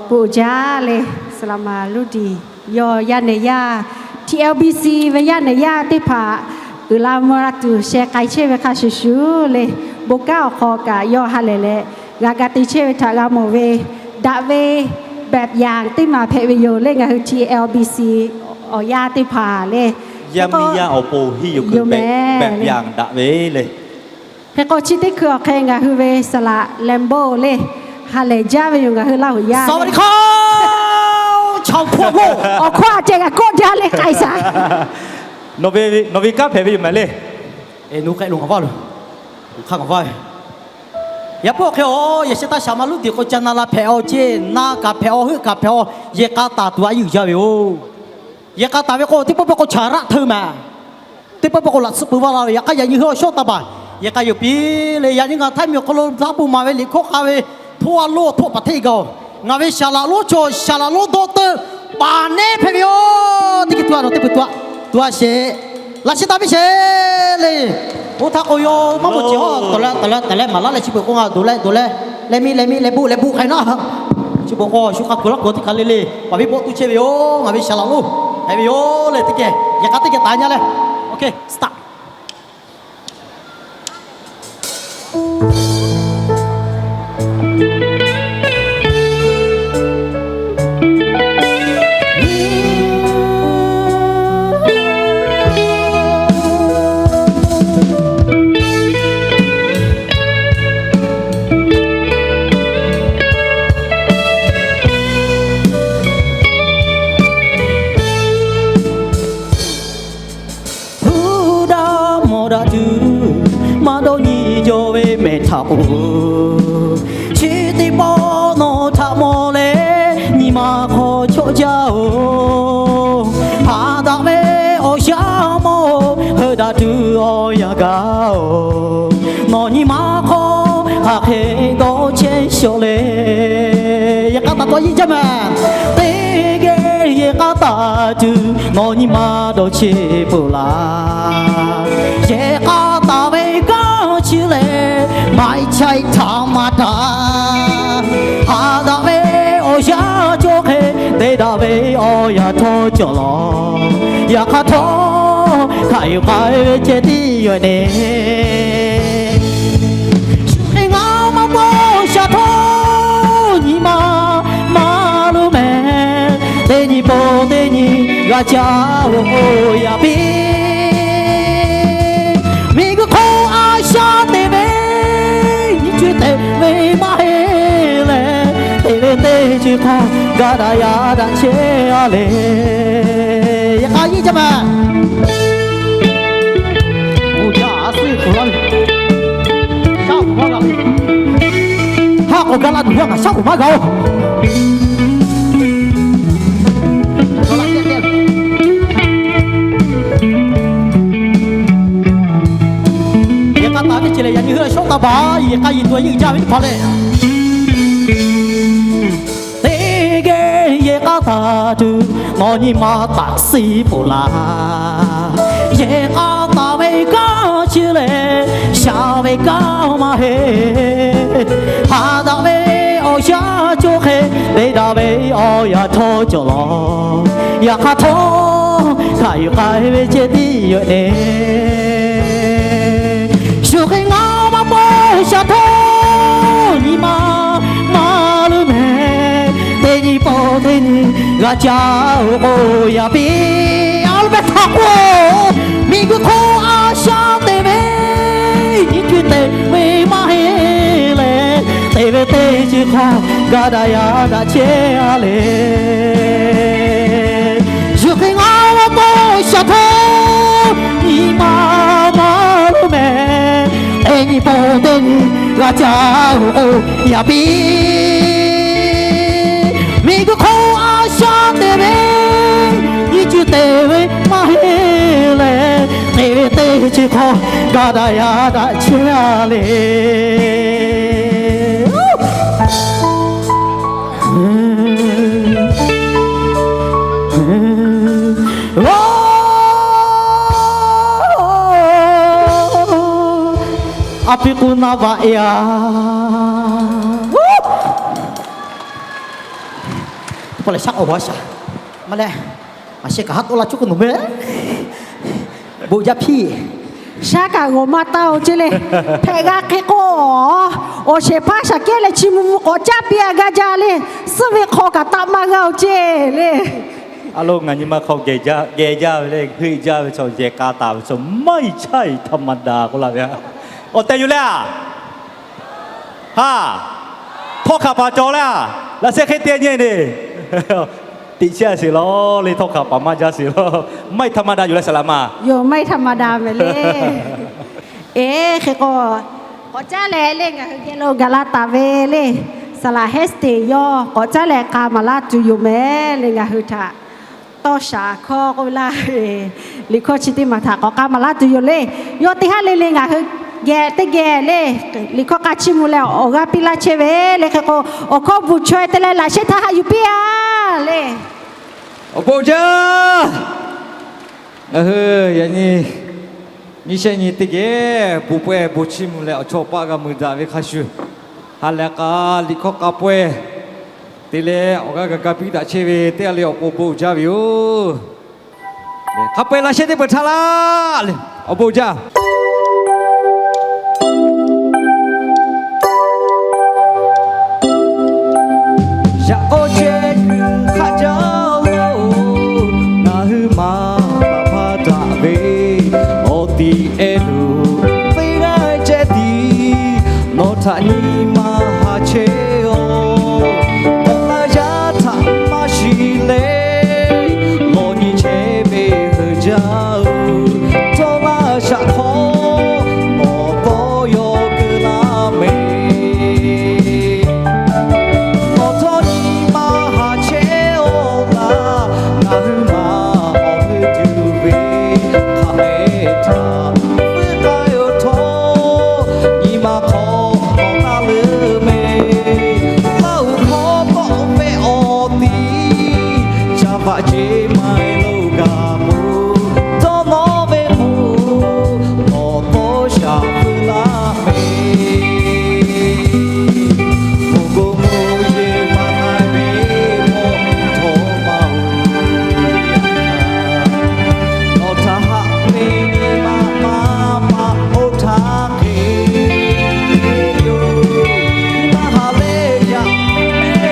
peuˬ jaˇ le, saˍ laꞈ ma Luˇdiˬ, yawˇ yaˇ nehˬ yaˇ, T L B C ve yaˇ nehˬ yaˇ teˇ hpaˍ uiˍ la mvuh la tuˬ sheh k'ai chehˇ ve hk'a shuˍ shuˍ le, bon kanˉ awˬ hk'aw kaꞈ yawˇ ha lehˬ leh g'a ka te chehˇ ve htaꞈ g'a mawˬ ve, daꞈ ve แบบอย่าง teˇ maˬ hpehꞈ ve yoˬ le, ngaˬ hui T L B C awˬ yaˇ teˇ hpaˍ le. Yaˇ miˇ yaˇ awˬ pon hiˇ yoˬ kuiˬ แบบอย่าง daꞈ ve le. Hk'e k'o chi teˇ hkui awˬ hk'e ngaˬ hui ve saˍ laꞈ Lambo le, ha lehˬ jaˇ ve yoˬ ngaˬ hui Laˇ huˍ yaˇ. Awˬ hkawˇ a ceh g'a kawˆ jaˇ le k'ai shaˍ. Nawˬ ve kanˉ hpehꞈ ve yoˬ mehˍ le. Yaˇ hpu awˬ hk'e a, yehˬ shehˍ htaˇ saˍ ma Luˇdiˬ k'o ca na la hpehꞈ aw ceˇ, na kaꞈ hpehꞈ aw, heuˆ kaꞈ hpehꞈ aw, yehˬ k'a taˍ tuˬ a yeˇ uiˍ jaˇ ve yoˬ. Yehˬ k'a taˍ ve k'o teˇ pawˆ pawˆ k'o chaˍ raˆ hteuˇ mehˍ. Teˇ pawˆ pawˆ k'o laꞈ tsuhˇ peuˬ vaˇ la ve, yaꞈ hk'aˇ yaꞈ nyi hui awˬ shawˉ taˍ baˬ yehˬ k'a yuˬ piˇ le. Yaꞈ nyi ngaˬ Htaiˇ miˬ awˬ hk'aw lo htaˇ bon maˍ ve liꞈ hkawˇ k'a ve htoˇ a lonˉ awˬ htoˆ paˍ hteˇ gaˬ-oˬ, ngaˬ ve saˍ laꞈ lonˉ chaw, saˍ laꞈ lonˉ dawˇ teuˆ paˍ nehˉ hpehꞈ ve yoˬ. Teˇ hkui tuꞈ a nawˬ teˇ hkui tuꞈ a, tuꞈ a sheˍ. Laꞈ shi taˍ piˇ sheˍ le. Oˇ htaˇ k'o yawˇ maˇ maˇ cawˬ, tawˍ leh tawˍ leh tawˍ leh maˍ laˇ leh chi beuꞈ k'o ngaˬ dawˬ leh dawˬ leh, leh miˇ leh miˇ leh buˆ leh buˆ hk'ai naˉ. Chi beuꞈ k'o shu k'a kuˬ laˇ kuˬ teˇ hk'aˬ le le, paˍ viˉ bawˆ tuˬ chehˇ ve yoˬ. Ngaˬ ve saˍ laꞈ lonˉ hpehꞈ ve yoˬ leh teˇ geh yehˬ k'a teˇ geh taˍ nyaˇ leh. Hpu daꞈ mawˬ daꞈ tuˬ, maˇ dawˇ nyi jaw ve mehˬ htaꞈ k'oˆ, chi teˇ pawˆ nawˬ htaꞈ mawˬ leh nyi ma hk'aw chawˆ jaˇ-oˬ. Haꞈ daꞈ ve awˬ shaˉ mawˇ-oˬ, heuˆ daꞈ tuˬ awˬ yanˇ gaˬ-oˬ, nawˬ nyi ma hk'aw hk'aˬ hk'e dawˇ chehˇ shawˍ le. Yehˬ k'a taˍ tuˬ a yeˇ jaˇ mehˍ. Teˇ geh yehˬ k'a taˍ tuˬ nawˬ nyi ma dawˇ chehˇ peuˬ laˇ. Yehˬ k'a taˍ ve kanˉ chi lehˬ, maˇ heˆ chaˇ htaꞈ maˇ htaꞈ, haꞈ daꞈ ve awˬ yanˇ cawˬ hk'e te daꞈ ve awˬ yanˇ htawˇ cawˬ lawˬ. Yaꞈ hk'aˇ htawˇ, hk'aˬ yuˬ k'ai ve ceh tiˉ yoˬ ne. Shu hk'e ngaˬ maˇ paw shaˍ htawˇ, nyi ma maˇ luˇ mehˍ. Teˇ nyi paw teˇ nyi g'a caˇ-oˬ k'o yaꞈ piˇ. Miˬguiˬ hk'oˆ a shaˉ te ve nyi cuˇ te ve maˇ heˆ leh, te ve teˇ chi hk'aw gaˇ daꞈ yaˇ daꞈ chehˇ a le. Yaꞈ k'a yeˇ jaˇ mehˍ. Haˆ k'awꞈ gaˇ la tuˬ yaˇ ngaˬ shaˉ k'oˍ maˇ g'a-oˬ. Yehˬ k'a taˍ ve ce lehˬ, yaꞈ nyi hui shawˉ taˍ baˬ, yehˬ k'a yiˍ tuˬ a yeˇ uiˍ jaˇ ve teˇ hpaˍ lehˬ, teˇ geh yehˬ k'a taˍ tuˬ nawˬ nyi ma taꞈ siˉ peuˬ laˇ. Yehˬ k'a taˍ ve kanˉ chi lehˬ, shaˍ ve kanˉ maˇ heˆ. Haꞈ daꞈ ve awˬ shaˉ cawˬ hk'e, te daꞈ ve awˬ yanˇ htawˇ cawˬ lawˬ. Yaꞈ hk'aˇ htawˇ, hk'aˬ yuˬ k'ai ve ceh tiˉ yoˬ ne. Shu hk'e ngaˬ maˇ paw shaˍ htawˇ, nyi ma maˇ luˇ mehˍ. Teˇ nyi paw teˇ nyi g'a caˇ-oˬ k'o yaꞈ piˇ. A lo mehˍ htaꞈ k'oˆ, miˬguiˬ hk'oˆ a shaˉ te ve nyi cuˇ te ve maˇ heˆ leh, te ve teˇ chi hk'aw gaˇ daꞈ yaˇ daꞈ chehˇ a le. Shu hk'e ngaˬ maˇ paw shaˍ htawˇ, nyi ma maˇ luˇ mehˍ. Teˇ nyi paw teˇ nyi g'a caˇ-oˬ k'o yaꞈ piˇ. Miˬguiˬ hk'oˆ a shaˉ te ve nyi cuˇ te ve maˇ heˆ leh, te ve teˇ chi hk'aw gaˇ daꞈ yaˇ daꞈ chehˇ a le. A pi k'o na vaꞈ e a. K'o leh shaˉ k'awꞈ g'aw shaˍ. Maˇ leh, a sheh kaꞈ haˉ tawˆ la cuˇ k'o nawˬ meh. Bon jaˇ piˇ. Shaˉ kaꞈ g'awˬ maˇ taˇ-oˬ ceˇ le. Hpehꞈ g'a hk'e k'o, awˬ shehˍ hpaˇ shaˍ kehˉ leh chi mvuh mvuh k'awꞈ caˇ piˇ a gaˇ jaˇ le. Suhˉ ve hk'aw kaꞈ taˆ maˇ g'a-oˬ ceˇ le. A lo, ngaˬ nyi ma hk'aw geh jaˇ ve le, heuˆ jaˇ ve chaw, yehˬ k'a taˍ ve chaw, ไม่ใช่ธรรมดา k'oˆ laˇ ve. Awˬ tehˬ yoˬ le a. Ha, htawˇ hkanˍ paˍ cawˬ le a. Laꞈ sheh hk'e te nyi ne. Tiꞈ chehˇ a sheˍ law le, htawˇ hkanˍ paˍ maˇ jaˇ sheˍ law. ไม่ธรรมดา yoˬ le saˍ laꞈ ma. Yoˬ, ไม่ธรรมดา meh le. Eˬ, hk'e k'o, k'awꞈ caˉ leh le, ngaˬ hui geh lo gaˬ la taˍ ve le. Saˍ laꞈ Hesteˍ yawˇ k'awꞈ caˉ leh k'a maˍ laˇ tuˬ yoˬ meh le, ngaˬ hui htaꞈ tawˇ shaˍ hkawˇ k'oˆ ve laˇ ve, liꞈ hkawˇ chi teˇ maˬ htaꞈ k'awꞈ k'a maˍ laˇ tuˬ yoˬ le. Yawˇ teˇ haˉ le le ngaˬ hui geh teˇ geh le, liꞈ hkawˇ k'a chiˇ mvuh leh awˬ g'aˇ piˇ laˇ chehˇ ve le. Hk'e k'o, awˬ hkawˇ bvuhˬ chaweh te leh laꞈ sheh htaˇ haꞈ yuˬ piˇ a le. Awˬ bon jaˇ. Ngaˬ hui yaꞈ nyi nyiˇ shehˆ nyi teˇ geh bon pawehˇ bon chiˇ mvuh leh awˬ chawˇ paˆ g'a mui daꞈ ve hk'a shuˍ, ha lehˬ k'a liꞈ hkawˇ k'a pawehˇ te leh awˬ g'aˇ g'a ga piˇ daꞈ chehˇ ve teˇ g'aˇ le awˬ pon bon jaˇ ve yoˬ. Hk'a peu-eˬ laꞈ sheh teˇ peuˬ htaꞈ laˇ le, awˬ bon jaˇ. Yaꞈ k'aw chehˇ kuiˬ hk'aˆ jaˇ lo, ngaˬ hui maˍ laꞈ hpaˇ daꞈ ve, awˬ tiꞈ ehˉ lo teˇ g'aˇ ceh tiˉ nawˬ htaꞈ nyi ma haꞈ chehˇ-oˬ. K'awꞈ laˇ yaˇ htaꞈ maˇ shiˍ leh, lawˬ nyi chehˇ ve heuˬ jaˇ-oˬ. Htawˇ laˇ shaꞈ hk'aw nawˬ tawˇ yaw keu laˇ meh. Nawˬ htawˇ nyi ma haꞈ chehˇ-oˬ laˇ, ngaˬ hui maˍ awˬ hui tuˬ ve hk'aˬ mehˍ htaꞈ vuiˇ k'ai-oˬ htawˇ, nyi ma hk'aw k'awꞈ taˇ leuˉ meh. Laˇ huˍ hk'aw tawˆ ve awˬ tiꞈ, ca vaꞈ ceˇ maˇ heˆ lo gaˬ k'o, dawˇ nawˇ ve k'o, nawˬ tawˇ shaˍ vuiˇ laˇ meh. Bon ko mo yeˬ maˇ k'ai ve mawˇ htawˇ maˇ-oˬ. Nawˬ htaꞈ haꞈ ve nyi ma maˇ paˆ oˇ htaˇ hk'e yoˬ. Nyi ma haꞈ leh yaꞈ mehˍ yuˬ,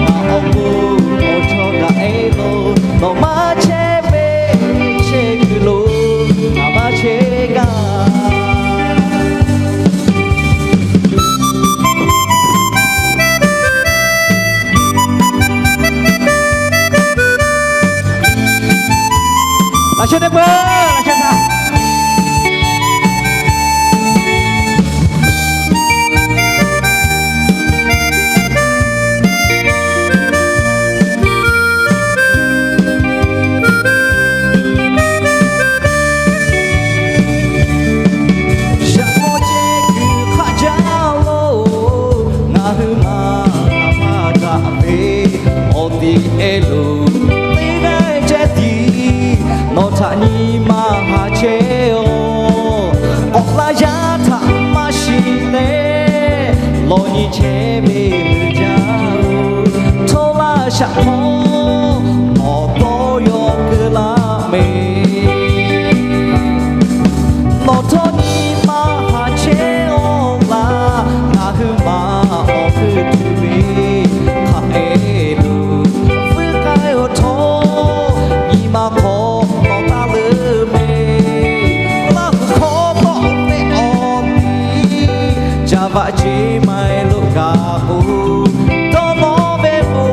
ngaˬ awˬ pon awˬ chawˇ daꞈ ehˉ lo, nawˬ maˇ chehˇ ve chehˇ kuiˬ lo, ngaˬ maˇ chehˇ gaˇ. Laꞈ sheh teˇ peuˬ, laꞈ sheh htaꞈ Yaꞈ k'aw chehˇ kuiˬ hk'aˆ jaˇ lo, ngaˬ hui maˍ laꞈ hpaˇ daꞈ ve, awˬ tiꞈ ehˉ lo teˇ g'aˇ ceh tiˉ nawˬ htaꞈ nyi ma haꞈ chehˇ-oˬ. K'awꞈ laˇ yaˇ htaꞈ maˇ shiˍ leh, lawˬ nyi chehˇ ve heuˬ jaˇ-oˬ. Htawˇ laˇ shaꞈ hk'aw nawˬ tawˇ yaw keu laˇ meh. Nawˬ htawˇ nyi ma haꞈ chehˇ-oˬ laˇ, ngaˬ hui maˍ awˬ hui tuˬ ve hk'aˬ hk'e lo vuiˇ k'ai-oˬ htawˇ, nyi ma hk'aw nawˬ taˇ leuˉ meh. Laˇ huˍ hk'aw tawˆ ve awˬ tiꞈ, ca vaꞈ ceˇ maˇ heˆ lo gaˬ k'o, dawˇ nawˇ ve k'o,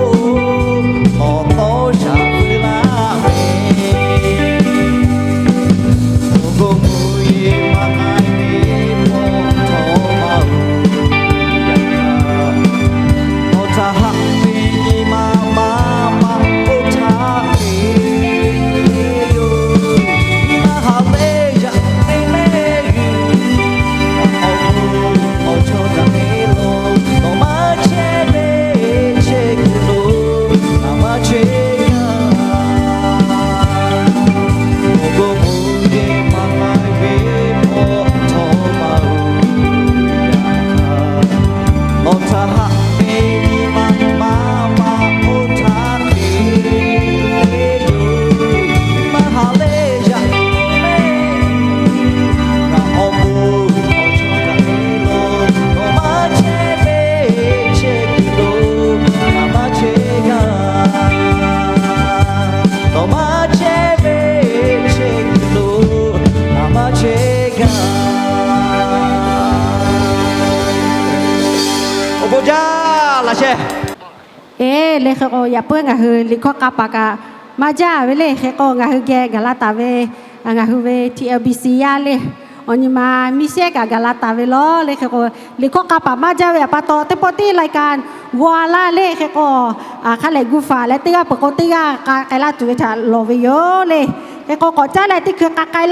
Awˬ bon jaˇ laꞈ sheh. Eˬ, le hk'e k'o, yaꞈ puiˉ ngaˬ hui liꞈ hkawˇ k'a paˍ kaꞈ maˇ jaˇ ve le. Hk'e k'o, ngaˬ hui geh gaˬ la taˍ ve, ngaˬ hui ve T L B C yaˇ le, awˬ nyi ma miˇ shehˉ kaꞈ gaˬ la taˍ ve lawˬ. Le hk'e k'o, liꞈ hkawˇ k'a paˍ maˇ jaˇ ve awˬ pa taw, teˇ pawˆ tiˉ lai ka g'aw laˇ le. Hk'e k'o, hk'a lehˬ gu faˍ leh teˇ g'aˇ peuˬ k'o teˇ g'aˇ k'a k'ai laˇ tuˬ ve htaꞈ lawˬ ve yoˬ le. Hk'e k'o, k'awꞈ caˉ leh teˇ hkui k'a k'ai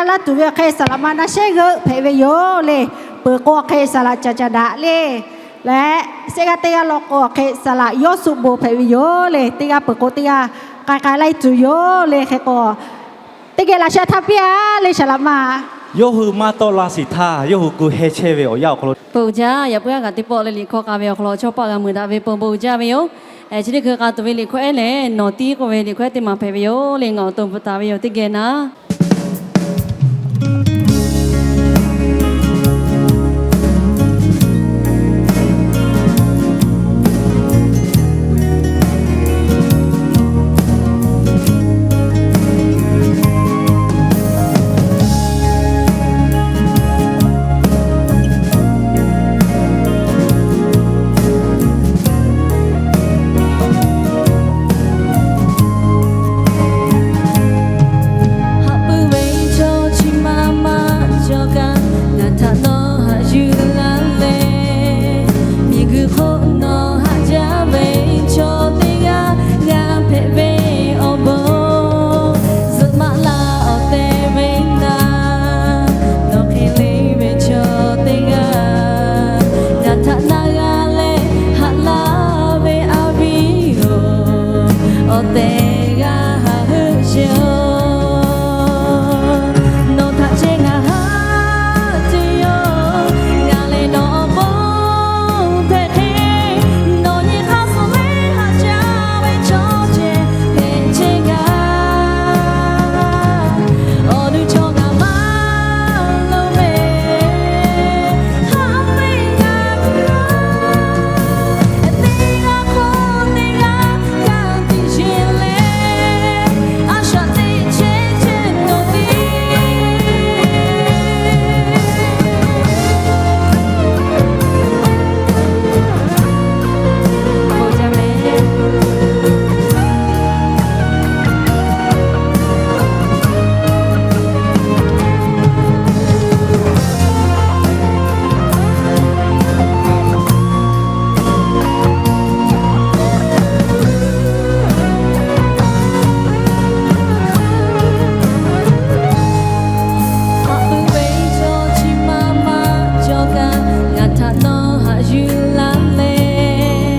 laˇ tuˬ ve awˬ hk'e saˍ laꞈ ma naˆ shehˉ g'euˆ hpehꞈ ve yoˬ le. Peuˬ k'o awˬ hk'e saˍ laꞈ caˍ caˍ daꞈ le. Leh shehˆ g'aˇ teˇ g'aˇ law k'o awˬ hk'e saˍ laꞈ yawˇ suh bon hpehꞈ ve yoˬ le. Teˇ g'aˇ peuˬ k'o teˇ g'aˇ k'a k'ai laˇ tuˬ yoˬ le. Hk'e k'o, teˇ geh laꞈ sheh htaˇ piˇ-a le saˍ laꞈ ma. Yawˇ hui maˇ tawˆ la shiˍ htaˇ, yawˇ hui gu heh chehˇ ve awˬ yanˇ awˬ hk'aw lo, bon jaˇ, yaꞈ puiˉ a kaꞈ teˇ pawˆ leh liꞈ hkawˇ k'a ve awˬ hk'aw lo chaw paˆ g'a meuˬ daꞈ ve pon bon jaˇ ve yoˬ. Chi teˇ hkui k'a tuˬ ve liꞈ hkawˇ ehˉ lehˬ, nawˬ tiˉ k'oˆ ve liꞈ hkawˇ ehˉ teˇ maˬ hpehꞈ ve yoˬ le. Ngaˬ awˬ to bvuhꞈ taˍ ve yoˬ, teˇ geh naˉ. Haꞈ puiˉ ve chaw chi ma ma cawˬ kaꞈ, ngaˬ htaꞈ nawˬ haꞈ yuˬ laˇ leh, miˬguiˬ hk'oˆ nawˬ haꞈ jaˇ ve chaw teˇ g'aˇ g'a hpehꞈ ve awˬ bon zuhꞈ maꞈ laˇ awˬ te ve naˍ, nawˬ hk'e le ve chaw teˇ g'aˇ ngaˬ htaꞈ na g'a leh haꞈ laˇ ve a viˉ-oˬ, awˬ tehˬ g'a haꞈ heuˆ sheˍ-oˬ. Nawˬ htaꞈ ceh ngaˬ haꞈ tuˬ yoˬ. Ngaˬ lehˬ nawˬ awˬ bon hpehꞈ hk'e, nawˬ nyi hk'aˇ suh leh haꞈ jaˇ ve chaw ceh hpehꞈ chehˇ gaˇ. Awˬ nu chaw ngaˬ maˇ loˍ ve, haꞈ ve ngaˬ hui teˇ g'aˇ hk'oˆ teˇ g'aˇ ka tiꞈ yeˬ leh, a shaꞈ teꞈ chehˇ chehˇ nawˬ te Haꞈ puiˉ ve chaw chi ma ma cawˬ kaꞈ, ngaˬ htaꞈ nawˬ haꞈ yuˬ laˇ leh,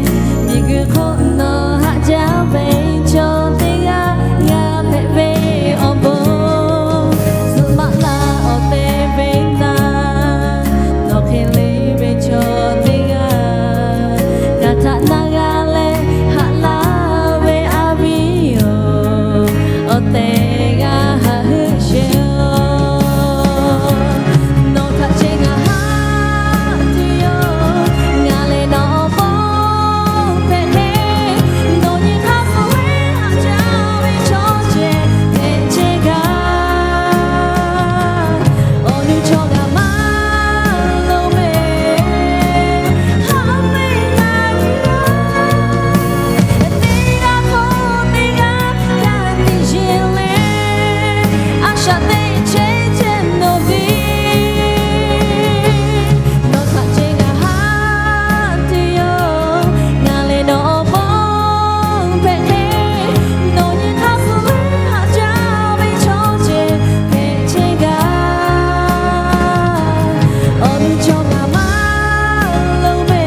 miˬguiˬ hk'oˆ nawˬ haꞈ jaˇ ve chaw teˇ g'aˇ g'a hpehꞈ ve awˬ bon zuhꞈ maꞈ laˇ awˬ te ve naˍ, nawˬ hk'e le ve chaw teˇ g'aˇ ngaˬ htaꞈ na g'a leh haꞈ laˇ ve a viˉ-oˬ, awˬ tehˬ g'a haꞈ heuˆ sheˍ-oˬ. Nawˬ htaꞈ ceh ngaˬ haꞈ tuˬ yoˬ. Ngaˬ lehˬ nawˬ awˬ bon hpehꞈ hk'e, nawˬ nyi hk'aˇ suh leh haꞈ jaˇ ve chaw ceh hpehꞈ chehˇ gaˇ. Awˬ nu chaw ngaˬ maˇ loˍ ve, haꞈ ve ngaˬ hui teˇ g'aˇ hk'oˆ teˇ g'aˇ ka tiꞈ yeˬ leh, a shaꞈ teꞈ chehˇ chehˇ nawˬ ve, nawˬ htaꞈ ceh ngaˬ haꞈ tuˬ yoˬ. Ngaˬ lehˬ nawˬ awˬ bon hpehꞈ hk'e, nawˬ nyi hk'aˇ suh leh haꞈ jaˇ ve chaw ceh hpehꞈ chehˇ gaˇ. Awˬ nu chaw ngaˬ maˇ loˍ ve,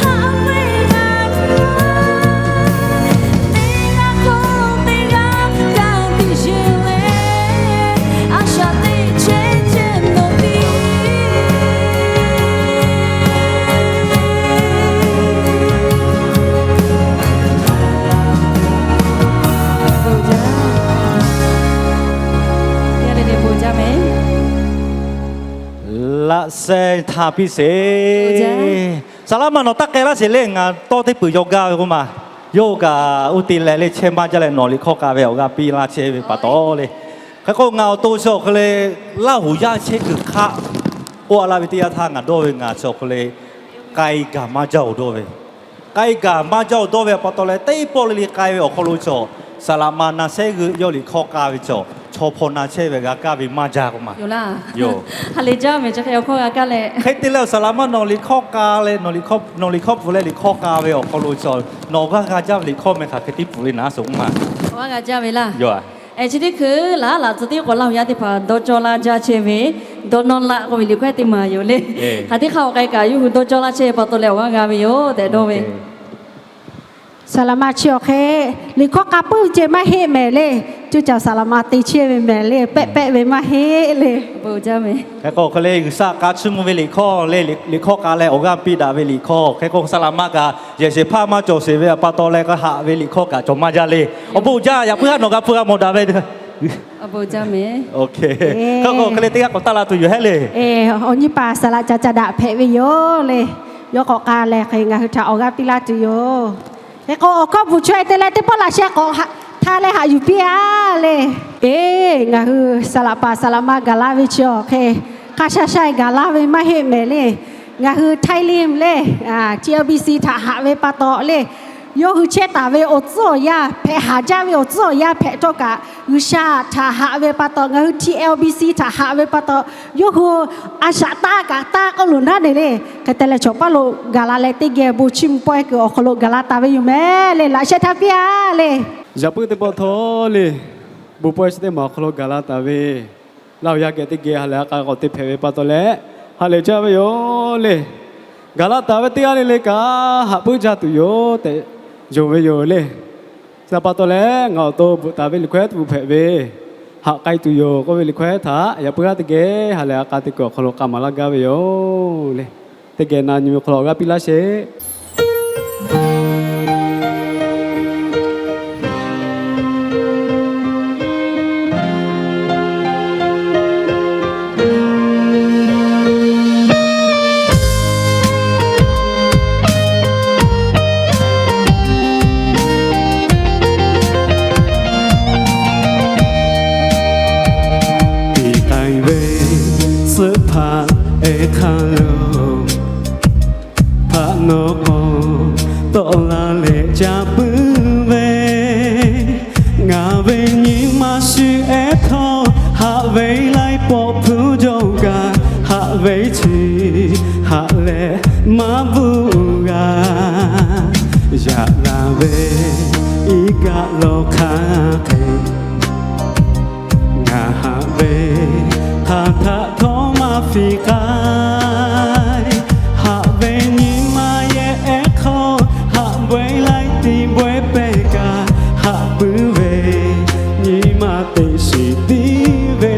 haꞈ ve ngaˬ hui teˇ g'aˇ hk'oˆ teˇ g'aˇ ka tiꞈ yeˬ leh, a shaꞈ teꞈ chehˇ chehˇ nawˬ te Laꞈ sheh htaꞈ piˇ sheˍ. Saˍ laꞈ ma nawˬ taˇ k'ai laˇ sheˍ le. Ngaˬ tawˇ teˇ peuˬ yaw gaˇ ve k'oˆ ma, yawˇ kaꞈ oˇ te leh le chehˇ maˇ jaˇ leh nawˬ liꞈ hkawˇ k'a ve awˬ g'aˇ piˇ laˇ chehˇ ve pa taw le. Hk'e k'o, ngaˬ awˬ to chi awˬ hk'e le, Laˇ huˍ yaˇ chehˇ kuiˬ hk'aˆ k'oˆ a laˇ ve teˇ yanˇ htaˇ ngaˬ dawˇ ve ngaˬ chi awˬ hk'e le, k'ai gaˬ maˇ jaˇ-oˬ dawˇ ve, k'ai gaˬ maˇ jaˇ-oˬ dawˇ ve pa taw leh, teˇ pawˆ le le k'ai ve awˬ hk'aw lo cawˬ, saˍ laꞈ ma na shehˉ g'euˆ yawˇ liꞈ hkawˇ k'a ve cawˬ, chaw hpaw na chehˇ ve g'a kaˇ ve maˇ jaˇ k'o ma. Yoˬ laˇ. Haꞈ lehˬ jaˇ mehˍ, chi hk'e awˬ hkawˇ g'a kaˇ leh. Hk'e te leh, saˍ laꞈ ma nawˬ liꞈ hkawˇ k'a leh, nawˬ liꞈ hkawˇ pfuhˍ leh liꞈ hkawˇ k'a ve awˬ hk'aw lo cawˬ, nawˬ g'a g'a jaˇ ve liꞈ hkawˇ meh hk'aˬ hk'e tiˉ pfuhˍ le naˉ soˍ ma. Awˬ g'a g'a jaˇ ve laˇ. Yoˬ. Chi teˇ hkui laˇ laꞈ tcuh tiˉ k'o Laˇ huˍ yaˇ teˇ hpaˍ dawˇ cawˇ laˇ jaˇ chehˇ ve, dawˇ nawˇ laˆ k'oˆ ve liꞈ hkawˇ teˇ maˬ yoˬ le. Hk'aˬ tiˉ hk'aˇ awˬ k'ai kaꞈ yawˇ hui dawˇ cawˇ laˇ chehˇ ve pa taw leh awˬ g'a g'a ve yoˬ tehꞈ dawˇ ve. Saˍ laꞈ ma chi awˬ hk'e liꞈ hkawˇ k'a puiˉ ve ceh maˇ heˆ mehˍ le. Cuˇ caˬ saˍ laꞈ ma te chehˇ ve mehˍ le, pehˆ pehˆ ve maˇ heˆ le. Hk'e k'o hk'e le, G'uiˬsha k'a chiˇ mvuh ve liꞈ hkawˇ le, liꞈ hkawˇ k'a leh awˬ g'aˇ piˇ daꞈ ve liꞈ hkawˇ. Hk'e k'o saˍ laꞈ ma kaꞈ yehˬ shehˍ hpaˇ maˇ cawˬ sheˍ ve pa taw leh, k'a haꞈ ve liꞈ hkawˇ kaꞈ cawˬ maˇ jaˇ le. Awˬ bon uiˍ jaˇ, yaꞈ puiˉ haˉ nawˬ g'a hpu g'a mawˬ daꞈ ve Hk'e k'o hk'e le, teˇ g'aˇ k'awꞈ taˆ la tuˬ yoˬ hehˉ le. Awˬ nyi paˍ saˍ laꞈ ca ca daꞈ hpehꞈ ve yoˬ le. Yawˇ k'awꞈ k'a leh hk'e ngaˬ hui htaꞈ awˬ g'aˇ piˇ laˇ tuˬ yoˬ. Hk'e k'o awˬ hkawˇ bvuhˬ chaweh te leh teˇ pawˆ laꞈ sheh k'awꞈ htaˇ leh haꞈ yuˬ piˇ-a le. Eˬ, ngaˬ hui saˍ laꞈ paˍ saˍ laꞈ ma gaˬ laˇ ve chi awˬ hk'e, hk'a sha sha gaˬ laˇ ve maˇ heˆ mehˍ le. Ngaˬ hui Htaiˇ liˇ le, T L B C htaꞈ haꞈ ve pa taw le, yawˇ hui chehˇ taˍ ve awˬ tcuhˉ awˬ yanˇ hpehꞈ, haˍ jaˇ ve awˬ tcuhˉ awˬ yanˇ hpehꞈ htawˇ kaꞈ, G'uiˬsha htaꞈ haꞈ ve pa taw, ngaˬ hui T L B C htaꞈ haꞈ ve pa taw, yawˇ hui a shaꞈ taˇ kaꞈ taˇ k'oˆ loˬ naˉ ne le. Hk'e te leh chaw paˇ lo gaˬ la leh teˇ geh bon chiˇ mvuh pawehˇ kuiˬ awˬ hk'aw lo gaˬ la taˍ ve yoˬ mehˍ le. Laꞈ sheh htaˇ piˇ-a le. Yaꞈ puiˉ teˇ pawˆ htawˇ le, bon pawehˇ chi teˇ maˬ awˬ hk'aw lo gaˬ la taˍ ve Laˇ huˍ yaˇ geh teˇ geh ha lehˬ a k'a k'awꞈ te hpehꞈ ve pa taw leh, ha lehˬ jaˇ ve yoˬ le. Gaˬ la taˍ ve teˇ g'aˇ le le kaꞈ haꞈ puiˉ jaˇ tuˬ yoˬ tehꞈ yonˍ ve yoˬ le. Chi htaꞈ pa taw leh ngaˬ awˬ to bvuhꞈ taˍ ve liꞈ hkawehˉ tuˬ hpehꞈ ve, haꞈ k'ai tuˬ yoˬ k'oˆ ve liꞈ hkawehˉ htaꞈ yaꞈ puiˉ haˉ teˇ geh ha lehˬ a k'a te kuiˬ awˬ hk'aw lo k'a maˍ laˇ gaˇ ve yoˬ le. Teˇ geh na nyi ve hk'aw lo awˬ g'aˇ piˇ laˇ sheˍ. Tiꞈ k'ai ve tcuhˉ hpaˇ ehˉ hk'aˇ lo, hpaꞈ nawˉ k'aw tawˆ la leh ca puiˉ ve, ngaˬ ve nyi ma shu ehˉ htawˇ, haꞈ ve laiˉ pawˆ hpu jawˇ kaꞈ, haꞈ ve chi haꞈ leh maˇ bvuhꞈ g'a. Yaꞈ la ve iˉ kaˆ lawˬ hk'aˇ hk'e, ngaˬ haꞈ ve hk'aˬ htaꞈ htawˇ maˇ fiˍ k'ai. Haꞈ ve nyi ma yehˬ ehˉ hk'aw, haꞈ ve laiˉ tiˉ bawehˇ pehˇ kaꞈ, haꞈ puiˉ ve nyi ma teꞈ shiˍ tiˉ ve.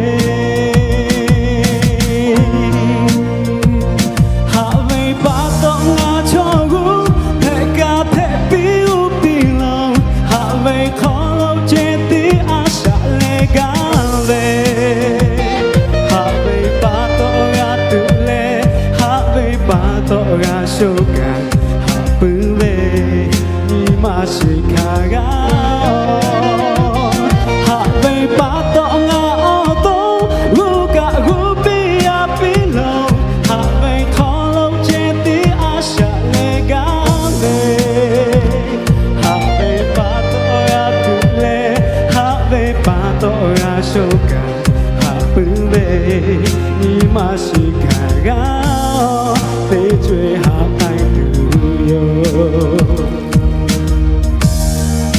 Haꞈ ve pa taw ngaˬ chaw g'uˇ hpehꞈ kaꞈ hpehꞈ piˇ uˉ piˇ laˬ. Haꞈ ve hk'aw lo ceh tiˉ a shaꞈ leh gaˇ ve, haꞈ ve pa taw g'a tuꞈ leh, haꞈ ve pa taw g'a sho kaꞈ, haꞈ puiˉ ve nyi ma shiˍ hkanˍ g'a. Haꞈ ve pa taw ngaˬ awˬ to g'uˇ kaꞈ g'uˇ piˇ a piˇ laˬ. Haꞈ ve hk'aw lo ceh tiˉ a shaꞈ leh gaˇ ve, haꞈ ve pa taw g'a tuꞈ leh, haꞈ ve pa taw g'a sho kaꞈ, haꞈ puiˉ ve nyi ma shiˍ hkanˍ g'a. Teˇ co-e haꞈ k'ai tuˬ yoˬ.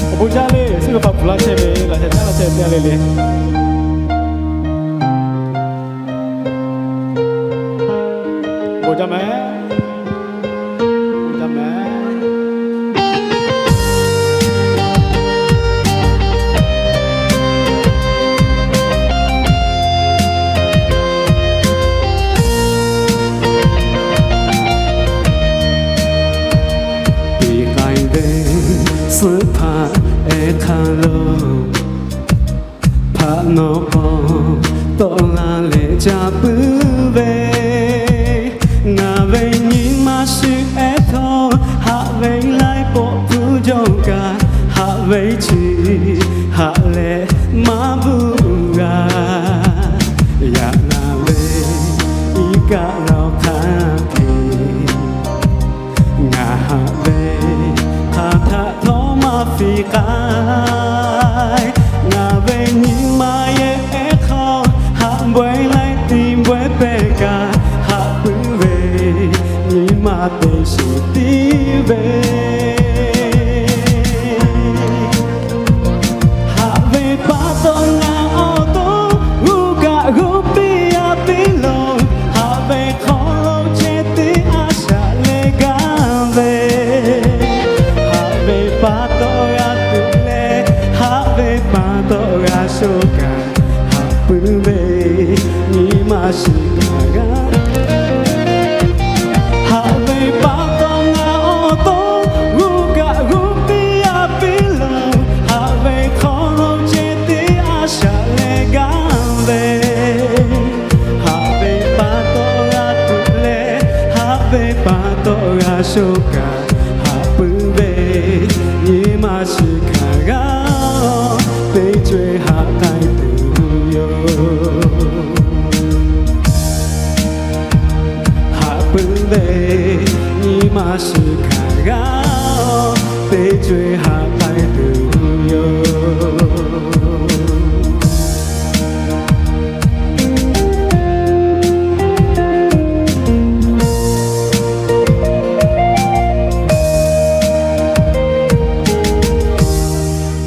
Awˬ bon jaˇ le, suˉ ve hk'a pfuhˍ laˇ chehˇ ve, laꞈ sheh caˉ laˇ chehˇ ve teˇ g'aˇ le le. Bon jaˇ mehˍ. Bon jaˇ mehˍ. Tiꞈ k'ai ve tcuhˉ hpaˇ ehˉ hk'aˇ lo, hpaꞈ nawˉ k'aw tawˆ la leh ca puiˉ ve, ngaˬ ve nyi ma shu ehˉ htawˇ, haꞈ ve laiˉ pawˆ hpu jawˇ kaꞈ, haꞈ ve chi haꞈ leh maˇ bvuhꞈ g'a. Kaˆ lawˬ hk'aˇ hk'e, ngaˬ haꞈ ve hk'aˬ htaꞈ htawˇ maˇ fiˇ k'ai. Ngaˬ ve nyi ma yehˬ ehˉ hk'aw haꞈ bawehˇ leh tiˇ bawehˇ pehˇ kaꞈ, haꞈ puiˉ ve nyi ma teˇ shiˍ tiˉ ve Haꞈ ve pa taw ngaˬ awˬ to g'uˇ kaꞈ g'uˇ piˇ a piˇ lo, haꞈ ve hk'aw lo chehˇ teˇ a shaꞈ leh gaˇ ve, haꞈ ve pa taw g'a tuˬ leh, haꞈ ve pa taw g'a sho kaꞈ, haꞈ puiˉ ve nyi ma shiˍ hk'a g'a. Haꞈ ve pa taw ngaˬ awˬ to g'uˇ kaꞈ g'uˇ piˇ a piˇ lo, haꞈ ve hk'aw lo chehˇ teˇ a shaꞈ leh gaˇ ve, haꞈ ve pa taw g'a tuˬ leh, haꞈ ve pa taw g'a sho kaꞈ, haꞈ puiˉ ve nyi ma shiˍ hk'a g'a. Teˇ co-e haꞈ k'ai tuˬ yoˬ. Haꞈ puiˉ ve nyi ma shiˍ hk'a g'a, teˇ co-e haꞈ k'ai tuˬ yoˬ.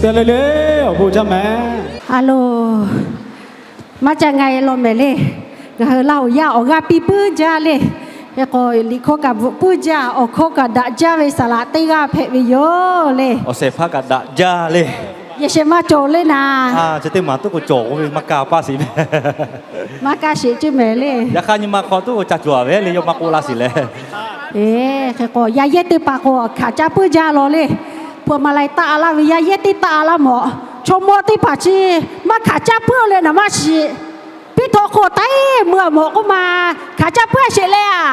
Te le le, awˬ bon jaˇ mehˍ. Aˬ loˬ, maˇ ca nga e law mehˍ le. Ngaˬ hui Laˇ huˍ yaˇ awˬ g'aˇ piˇ puiˉ jaˇ le. Hk'e k'o, liꞈ hkawˇ kaꞈ bvuhꞈ puiˉ jaˇ, awˬ hkawˇ kaꞈ daꞈ jaˇ ve saˍ laꞈ teˇ g'aˇ hpehꞈ ve yoˬ le. Awˬ shehˍ hpaˇ kaꞈ daꞈ jaˇ le. Yehˬ shehˍ maˇ cawˬ le naˍ. Chi teˇ maˬ tuˉ k'o cawˬ k'oˆ ve maˇ kaˇ paˇ sheˍ mehˍ. Maˇ kaˇ sheˍ cuˇ mehˍ le. Yaꞈ hk'aˇ nyi ma hk'aw tuˉ k'o ca cawˬ a ve le, yawˇ maˇ k'oˆ laˇ sheˍ leh. Eˬ, hk'e k'o, yaˇ yehˉ teˇ hpaˍ k'o hkanˍ caˇ puiˉ jaˇ law le. Hpu ma lai taˆ a laˇ ve yaˇ yehˉ teˇ taˆ a laˇ mawˬ. Chaw mawˇ teˇ hpaˍ chi maˇ hkanˍ caˇ puiˉ leh naˍ maˇ shiˍ. Piˇ htawˇ hk'o taiˉ meuˇ a mawˬ k'oˆ ma, hkanˍ caˇ puiˉ a sheˍ le a.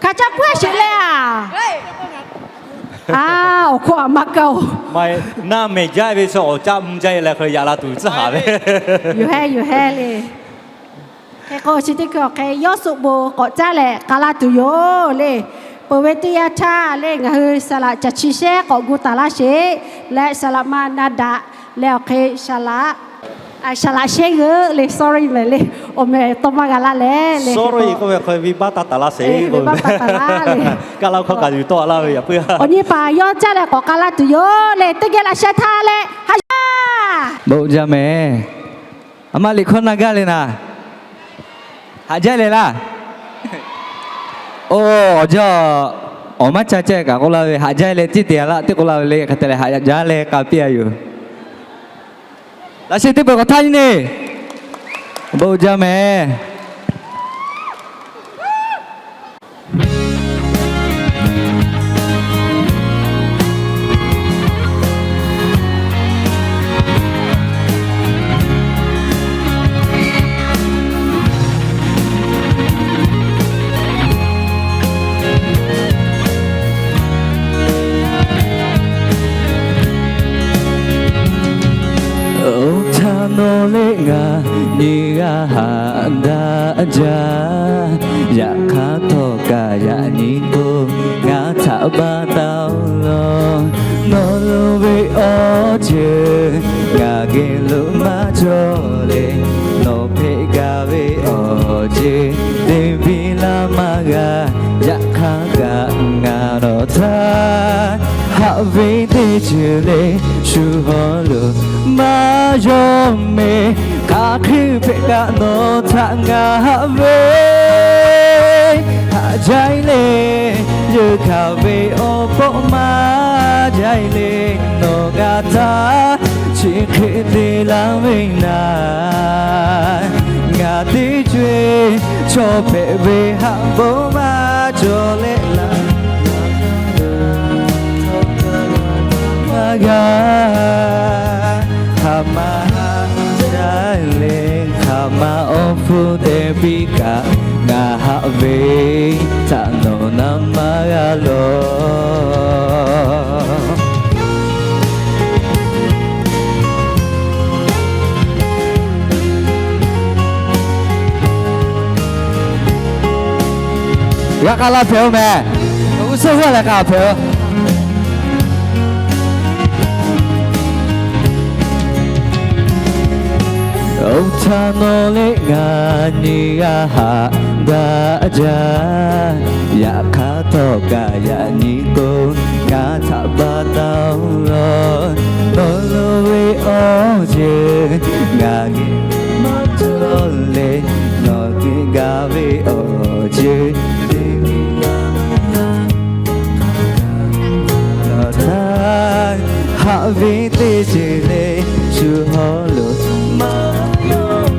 Hkanˍ caˇ puiˉ a sheˍ le a. A, awˬ hkawˇ a maˇ kaˇ oˬ. Naˇ mehˍ jaˇ ve chi awˬ caˆ mvuh jaˇ e leh hk'e yaꞈ la tuˬ tcuhˉ haˍ ve yoˬ hehˉ yoˬ hehˉ le. Hk'e k'o, chi teˇ hkui awˬ hk'e yawˇ suh bon k'awꞈ caˇ leh k'a laˇ tuˬ yoˬ le. Peuˬ ve teˇ yanˇ htaˇ le, ngaˬ hui saˍ laꞈ caˬ chi shehˉ k'awꞈ gu taˍ laˇ sheˍ leh, saˍ laꞈ ma na daꞈ leh awˬ hk'e saˍ laꞈ, saˍ laꞈ shehˉ g'euˆ le, sorry mehˍ le. Awˬ mehˍ tawˇ maˇ g'a laˇ leh le, sorry k'oˆ ve hk'e venˇ baˆ taˇ taˍ laˇ sheˍ. Venˇ baˆ taˇ taˍ laˇ le. Kaˇ laˇ hkawˇ kaꞈ yuˬ tawˆ laˇ ve yaꞈ puiˉ. Awˬ nyi paˍ yawˇ caˇ leh k'awꞈ k'a laˇ tuˬ yoˬ le. Teˇ geh laꞈ sheh htaˇ leh haꞈ jaˇ. Bon jaˇ mehˍ. A ma liꞈ hkawˇ na gaˇ le naˍ. Haꞈ jaˇ leh laˇ. Oˬ, awˬ jaˇ, awˬ maˇ ca ceh kaꞈ k'oˆ laˇ ve, haꞈ jaˇ leh ciˉ te a laˇ teˇ k'oˆ laˇ ve le, hk'e te leh haꞈ jaˇ leh k'a piˇ a yoˬ. Laꞈ sheh teˇ peuˬ k'awꞈ htaˇ nyi neˇ. Bon jaˇ mehˍ. Oˇ htaˇ nawˬ leh ngaˬ nyi g'a haꞈ daꞈ jaˇ. Yaꞈ hk'aˇ htawˇ kaꞈ yaꞈ nyi k'o, ngaˬ htaꞈ baˆ taˍ lawˬ. Nawˬ loˍ ve awˬ ceuˬ ngaˬ geh lo maˇ cawˬ le. Nawˬ hpehꞈ gaˇ ve awˬ ceuˬ teˇ biˇ laˇ maˇ g'a. Yaꞈ hk'aˇ kaꞈ ngaˬ nawˬ htaꞈ haꞈ ve teˇ ceuˬ le, shu haw lo maˇ yawˇ mehˍ. Hk'aˬ hk'e hpehꞈ kaꞈ nawˬ htaꞈ ngaˬ haꞈ ve haꞈ jaˇ le. Yeˬ hkanˍ ve awˬ pawˆ maˇ jaˇ le. Nawˬ ngaˬ htaꞈ chi hk'e te laˇ ve naˍ, ngaˬ teˇ co-e chaw hpehꞈ ve haꞈ bon maˇ cawˬ leh laˇ maˇ g'a. Hk'aˬ ma haꞈ jaˇ le, hk'aˬ ma awˬ hpfuhˇ te piˇ kaꞈ, ngaˬ haꞈ ve htaꞈ nawˬ na maˇ g'a lawˬ. G'a k'a laˇ hpehꞈ-oˬ mehˍ. G'uˇ suhˉ g'uˇ leh k'a hpehꞈ-oˬ. Oˇ htaˇ nawˬ leh ngaˬ nyi g'a haꞈ daꞈ jaˇ. Yaꞈ hk'aˇ htawˇ kaꞈ yaꞈ nyi k'o, ngaˬ htaꞈ baˬ taˍ-oˬ lawˬ. Nawˬ lo ve awˬ ceuˬ ngaˬ geh maˇ cawˬ leh, nawˬ geh gaˬ ve awˬ ceuˬ teˇ ve laˇ. Nawˬ htaꞈ haꞈ ve teˇ ceuˬ leh shu hawˉ lo maˇ yawˇ.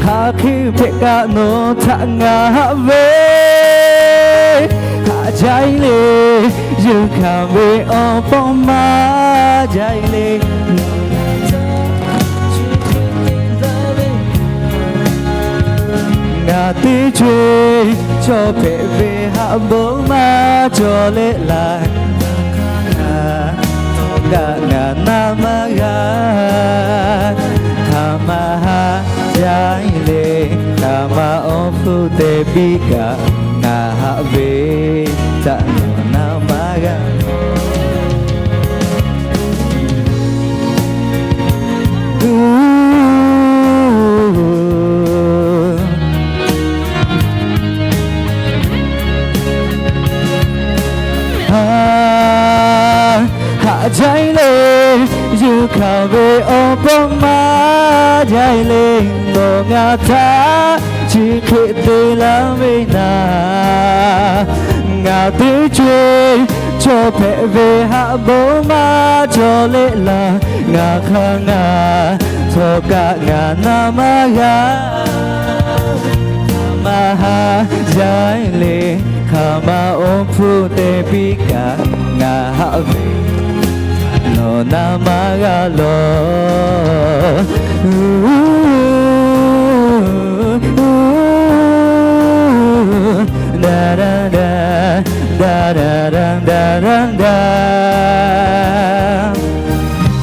Hk'aˬ hk'e hpehꞈ kaꞈ nawˬ htaꞈ ngaˬ haꞈ ve, haꞈ jaˇ-e le. Yehˬ hkanˍ ve awˬ pon maˇ jaˇ-e le. Ngaˬ teˇ co-e chaw hpehꞈ ve haꞈ bon maˇ cawˬ leh laˬ. Ngaˬ htawˇ kaꞈ ngaˬ na maˇ g'a. Hk'aˬ ma haꞈ jaˇ-e le. Hk'aˬ ma awˬ hpfuhˇ te piˇ kaꞈ ngaˬ haꞈ ve htaꞈ nawˬ na maˇ g'a. Haꞈ jaˇ-e le, yehˬ hkanˍ ve awˬ pon maˇ jaˇ-e le. Nawˬ ngaˬ htaꞈ chi hk'e te laˇ ve naˍ, ngaˬ teˇ co-e chaw hpehꞈ ve haꞈ bon maˇ cawˬ leh laˬ. Ngaˬ hk'aˬ ngaˬ htawˇ kaꞈ ngaˬ na maˇ g'a. Hk'aˬ ma haꞈ jaˇ-e le, hk'aˬ ma awˬ hpfuhˇ te piˇ kaꞈ ngaˬ haꞈ ve nawˬ na maˇ g'a lawˬ.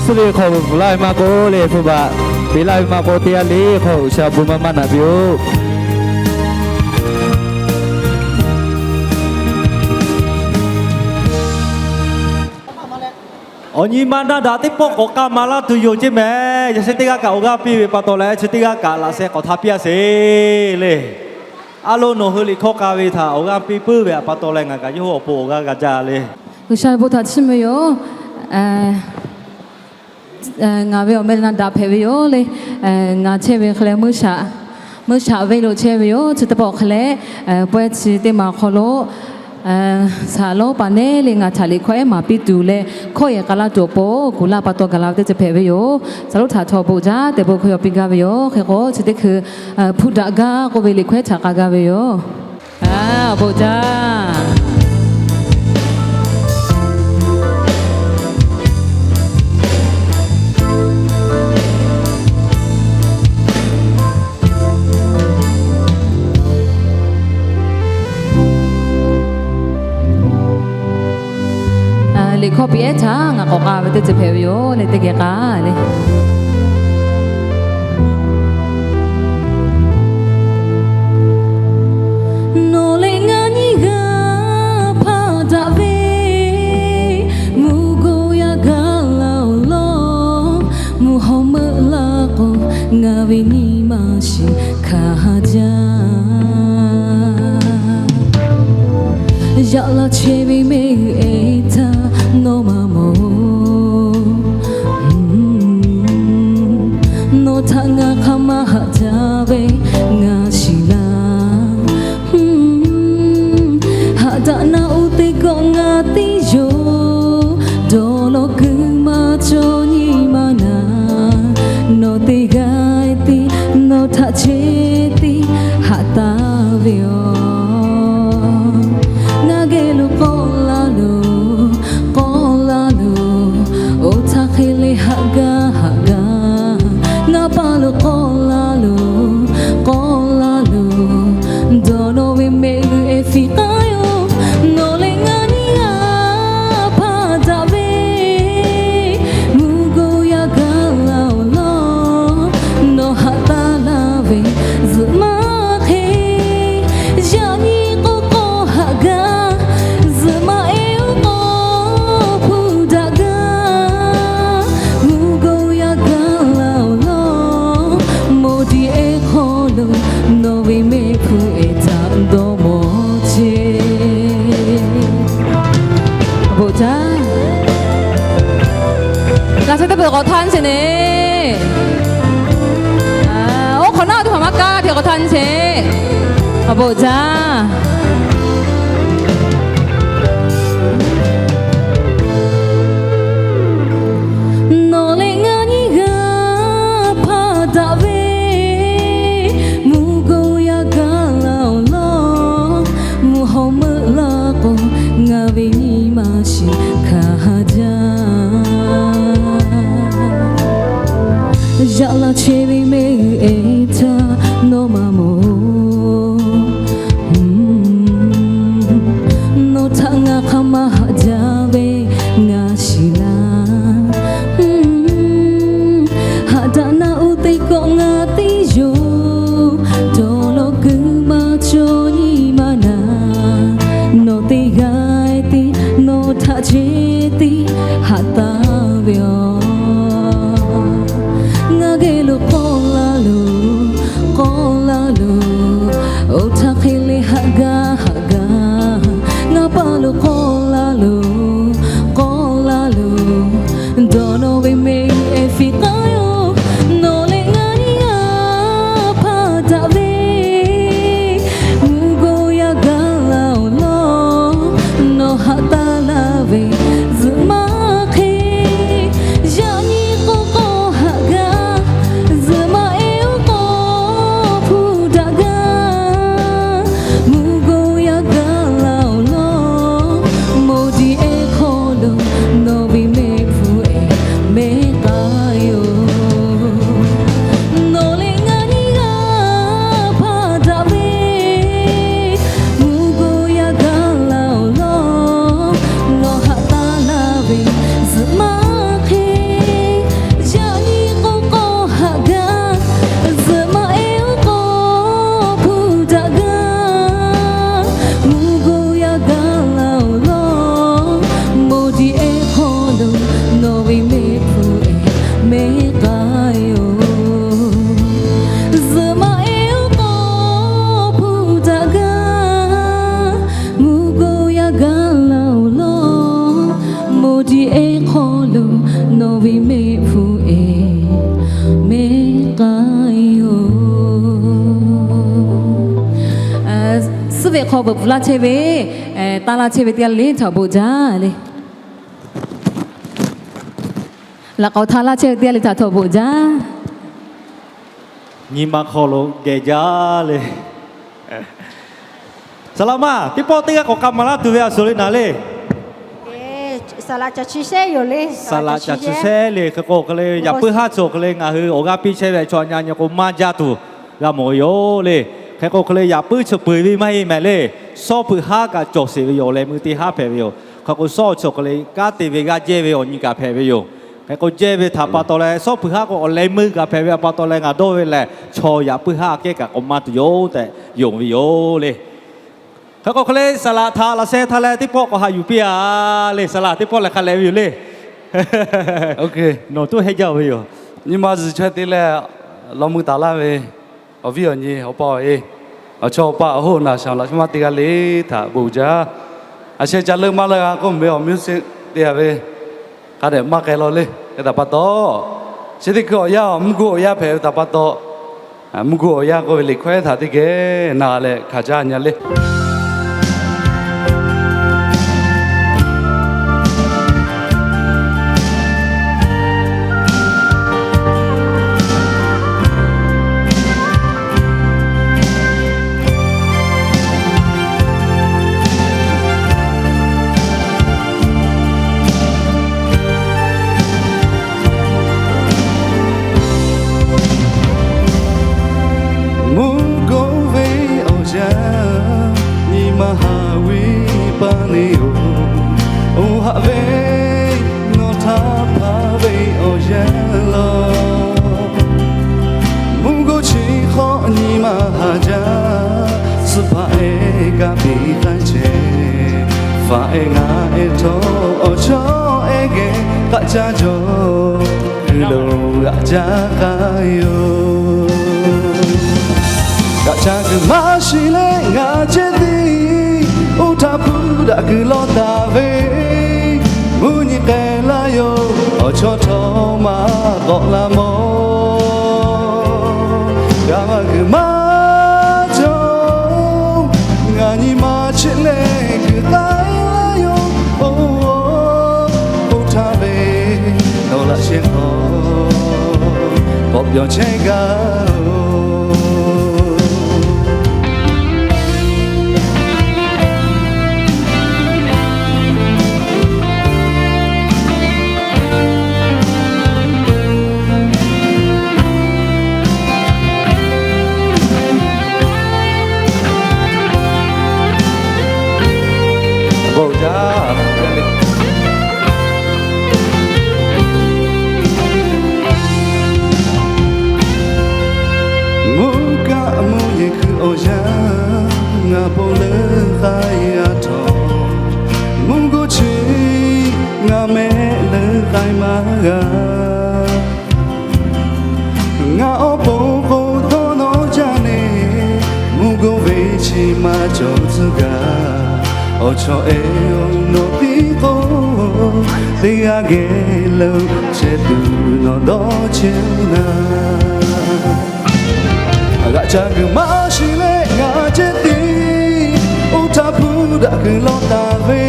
Suh ve hk'aw bvuhꞈ laˇ ve maˇ k'oˆ le, hpu baꞈ peꞈ laˇ ve maˇ k'oˆ, teˇ g'aˇ le hk'aw G'uiˬsha bon maˇ maˇ naꞈ piˇ-oˆ. Awˬ nyi ma na daꞈ teˇ pawˆ k'awꞈ k'aˇ ma laˇ tuˬ yoˬ ceˇ mehˍ. Yaꞈ sheh teˇ g'aˇ kaꞈ awˬ g'aˇ piˇ ve pa taw leh, chi teˇ g'aˇ kaꞈ laꞈ sheh k'awꞈ htaꞈ piˇ-a sheˍ le. A lo, nawˬ hui liꞈ hkawˇ k'a ve htaꞈ awˬ g'aˇ piˇ puiˉ ve pa taw leh, ngaˬ kaꞈ yawˇ hui awˬ pon awˬ g'aˇ g'a jaˇ le. G'uiˬsha ve bon htaꞈ chiˇ mvuh yoˬ. Ngaˬ ve awˬ meh na daꞈ hpehꞈ ve yoˬ le. Ngaˬ chehˇ ve hk'e leh, meuˇ shaꞈ ve lo chehˇ ve yoˬ. Chi teˇ pawˆ hk'e leh, pawehˇ chi teˇ ma awˬ hk'aw lo saˍ lawˉ paˍ nehˉ le ngaˬ htaꞈ liꞈ hkawˇ ehˉ maˍ piˇ tuˬ leh, hkawˇ yehˬ k'a laˇ tuˬ awˬ pon kuˬ laˇ pa taw gaˬ la ve teˇ ceuˬ hpehꞈ ve yoˬ. Saˍ lawˉ htaꞈ htawˇ bon jaˇ tehꞈ bon hkawˇ yaw piˇ gaˇ ve yoˬ. Hk'e k'o, chi teˇ hkui hpu daꞈ gaˇ k'oˆ ve liꞈ hkawˇ ehˉ htaꞈ k'a gaˇ ve yoˬ. Bon jaˇ. Liꞈ hkawˇ piˇ ehˉ htaꞈ ngaˬ k'awꞈ k'aˇ ve teˇ ceuˬ hpehꞈ ve yoˬ le, teˇ geh k'ai le. Nawˬ leh ngaˬ nyiˇ g'aˇ hpaˇ daꞈ ve, mvuhˇ goˇ yaˇ gaˬ laˇ-oˬ lawˬ. Mvuhˇ hawˉ meuˆ laˇ k'o, ngaˬ ve nyi ma shiˍ hkanˍ jaˇ. Yaꞈ la chehˇ ve mehˆ g'uˇ ehˉ htaˇ nawˬ maˇ mawˬ. Nawˬ htaꞈ ngaˬ hk'aˬ ma haꞈ jaˇ ve ngaˬ shiˍ laˇ. Haꞈ daꞈ naˆ uˉ teˇ gawˆ ngaˬ tiˉ yoˬ. Dawˇ lawˬ kuiˬ maˇ cawˬ nyi ma naˍ, nawˬ teˇ g'aˇ tiˉ nawˬ htaꞈ chehˇ tiˉ haꞈ taˍ ve yoˬ. Ngaˬ geh lo k'awꞈ la loˬ, k'awꞈ la loˬ, oˇ htaˇ hk'e le haꞈ gaˇ haꞈ gaˇ. Ngaˬ pa lo k'awꞈ la loˬ, k'awꞈ la loˬ, dawˇ nawˬ ve mehˆ g'uˇ ehˉ fiˍ k'ai-oˬ. Nawˬ leh ngaˬ nyiˇ g'aˇ hpaˇ daꞈ ve, mvuhˇ goˇ yaˇ gaˬ laˇ-oˬ lawˬ. Nawˬ haꞈ taˍ laˇ ve K'awꞈ htaˇ nyi sheˍ neˬ. Oˇ hk'awꞈ nawˉ teˇ hpaˍ maˇ kaˇ hk'e k'awꞈ htaˇ nyi sheˍ. Awˬ bon uiˍ jaˇ. Nawˬ leh ngaˬ nyiˇ g'aˇ hpaˇ daꞈ ve, mvuhˇ goˇ yaˇ gaˇ laˇ-oˬ lawˬ. Mvuhˇ hawˉ meuˆ laˇ k'o, ngaˬ ve nyi ma shiˍ hkanˍ jaˇ. Yaꞈ la chehˇ ve mehˆ g'uˇ ehˉ htaˇ nawˬ maˇ mawˬ. Nawˬ htaꞈ ngaˬ hk'aˬ ma haꞈ jaˇ ve ngaˬ shiˍ laˇ. Haꞈ daꞈ naˆ uˉ teˇ kawˆ ngaˬ teˇ yoˬ. Dawˇ lawˬ kuiˬ maˇ cawˬ nyi ma naˍ, nawˬ teˇ g'aˇ tiˉ nawˬ htaꞈ ceh tiˉ haꞈ taˍ ve yoˬ. Ngaˬ geh lo k'awˇ laˇ loˬ, k'awˇ laˇ loˬ, oˇ htaˇ hk'e leh haꞈ gaˇ haꞈ gaˇ. Ngaˬ pa lo k'awˇ laˇ loˬ, k'awˇ laˇ loˬ, dawˇ nawˬ ve mehˆ g'uˇ ehˉ fiˍ k'ai-oˬ. Nawˬ leh ngaˬ nyiˇ g'aˇ hpaˇ daꞈ ve, mvuhˇ goˇ yaˇ gaˇ laˇ-oˬ lawˬ. Nawˬ haꞈ taˍ laˇ ve zuhꞈ maˇ hk'e, yaꞈ nyi k'o k'awˇ haꞈ gaˇ, zuhꞈ maˇ ehˉ oˉ k'awˇ hpu daꞈ gaˇ. Mvuhˇ goˇ yaˇ gaˇ laˇ-oˬ lawˬ. Moˬ diˬ ehˉ hk'aw lo nawˬ ve mehˆ hpfuhˇ ehˉ mehˆ k'ai-oˬ. Nawˬ leh ngaˬ nyiˇ g'aˇ hpaˇ daꞈ ve, mvuhˇ goˇ yaˇ gaˇ laˇ-oˬ lawˬ. Nawˬ haꞈ taˍ laˇ ve zuhꞈ maˇ hk'e, yaꞈ nyi k'o k'awˇ haꞈ gaˇ, zuhꞈ maˇ ehˉ oˉ k'awˇ hpu daꞈ gaˇ. Mvuhˇ goˇ yaˇ gaˇ laˇ-oˬ lawˬ. Moˬ diˬ ehˉ hk'aw lo nawˬ ve mehˆ hpfuhˇ ehˉ mehˆ k'ai-oˬ. Zuhꞈ maˇ ehˉ oˉ k'awˇ hpu daꞈ gaˇ. Mvuhˇ goˇ yaˇ gaˇ laˇ-oˬ lawˬ. Moˬ diˬ ehˉ hk'aw lo nawˬ ve mehˆ hpfuhˇ ehˉ mehˆ k'ai-oˬ. Suhˉ ve hk'aw bvuhꞈ laˇ chehˇ ve, tanˇ laˇ chehˇ ve teˇ g'aˇ le htaꞈ bvuhꞈ jaˇ le. Laꞈ k'awꞈ htaˇ laˇ chehˇ ve teˇ g'aˇ le htaꞈ htawˇ bvuhꞈ jaˇ. Nyi ma hk'aw lo geh jaˇ le. Saˍ laꞈ maˇ teˇ pawˆ teˇ g'aˇ k'awꞈ k'a maˍ laˇ tuˬ ve a shuˍ le naˍ le. Saˍ laꞈ caꞈ chi shehˉ le. Hk'e k'o hk'e le yaꞈ puiˉ haˉ chi hk'e le ngaˬ hui awˬ g'aˇ piˇ chehˇ ve chaw nyi nyi k'o maˇ jaˇ tuˬ g'a mawˬ ve yoˬ le. Hk'e k'o hk'e le yaꞈ puiˉ chi peu-eˬ ve maˇ heˆ mehˍ le. Sawˉ hpeuꞈ haˉ kaꞈ cawˬ sheˍ ve yoˬ. Awˬ leh meuˇ teˇ haˉ hpehꞈ ve yoˬ. Hk'e k'o sawˉ chi hk'e le kanˉ te ve g'aˇ jehˇ ve awˬ nyi kaꞈ hpehꞈ ve yoˬ. Hk'e k'o jehˇ ve htaꞈ pa taw leh sawˉ hpeuꞈ haˉ k'o awˬ leh meuˇ kaꞈ hpehꞈ ve pa taw leh ngaˬ dawˇ ve lehˬ chaw yaꞈ puiˉ haˉ aꞈ kehˉ kaꞈ k'awꞈ maˇ tuˬ yoˬ tehꞈ yonˍ ve yoˬ le. Hk'e k'o hk'e le saˍ laꞈ htaꞈ laꞈ sheh htaˇ leh teˇ pawˆ k'awꞈ haꞈ yuˬ piˇ-a le. Saˍ laꞈ teˇ pawˆ lehˬ hk'a leh ve yoˬ le. Nawˬ tuˉ hehnˇ jaˇ-oˬ ve yoˬ. Nyi ma zuhˬ chaweh te leh law mui taˍ laˇ ve awˬ viˉ awˬ nyi awˬ pa awˬ e, awˬ chawˇ awˬ pa awˬ hoˉ naˬ shaˍ laꞈ sheh maˇ teˇ g'aˇ le htaꞈ bon jaˇ. A sheh ca leuˆ maˇ leuˆ g'a k'oˆ meh awˬ meuˇ sheˆ te-a ve hk'a dehꞈ maˇ k'ai law le. Hk'e htaꞈ pa taw, chi teˇ hkui awˬ yanˇ mvuhˇ goˇ awˬ yanˇ hpehꞈ ve htaꞈ pa taw, mvuhˇ goˇ awˬ yanˇ k'oˆ ve liꞈ hkawehˉ htaꞈ teˇ geh na leh hkanˍ jaˇ nyi le. Mvuhˇ goˇ ve awˬ yanˇ, nyi ma haꞈ ve pa ne-oˬ, oˇ haꞈ ve nawˬ htaꞈ hpaˇ ve awˬ yanˇ law. Mvuhˇ goˇ chi hk'aw nyi ma haꞈ jaˇ, suhˍ hpaˍ ehˉ kaꞈ piˇ k'ai chehˇ, faˍ ehˉ ngaˬ ehˉ htawˇ awˬ chawˇ ehˉ geh k'aꞈ caˇ jaw, g'uiˬ lo g'aꞈ caˇ k'ai yoˬ. G'aꞈ caˇ kuiˬ maˇ shiˍ leh ngaˬ cehˇ tiˉ, oˇ htaꞈ hpu daꞈ kuiˬ lawˇ taˍ ve, mvuhˇ nyi k'ai laˇ yoˬ. Awˬ chawˇ htawˇ maˇ k'awꞈ la mawˬ. G'a maˇ g'uiˬ maˇ cawˬ. Ngaˬ nyi ma chehˇ leh kuiˬ k'ai laˇ yoˬ. Oˇ, oˇ htaˇ ve nawˬ laꞈ sheh hk'aw k'awꞈ pyawˬ chehˇ gaˇ-oˬ. Mvuhˇ kaˆ mvuhˇ yeˬ hkui awˬ yanˇ, ngaˬ bon leuˉ k'ai a htawˇ, mvuhˇ g'uˇ chi ngaˬ mehˆ leuˉ k'ai maˇ g'a. Ngaˬ awˬ pon k'o dawˇ nawˇ jaˇ le, mvuhˇ g'uˇ ve chi maˇ cawˬ tcuh gaˇ. Awˬ chawˇ ehˉ-oˬ, nawˬ tiˉ k'o teˇ g'aˇ geh lo chehˇ tuˬ nawˬ dawˇ chehˇ naˇ. G'aꞈ ca kuiˬ maˇ shiˍ leh ngaˬ cehˇ tiˉ, oˇ htaˇ hpu daꞈ kuiˬ lawˇ taˍ ve,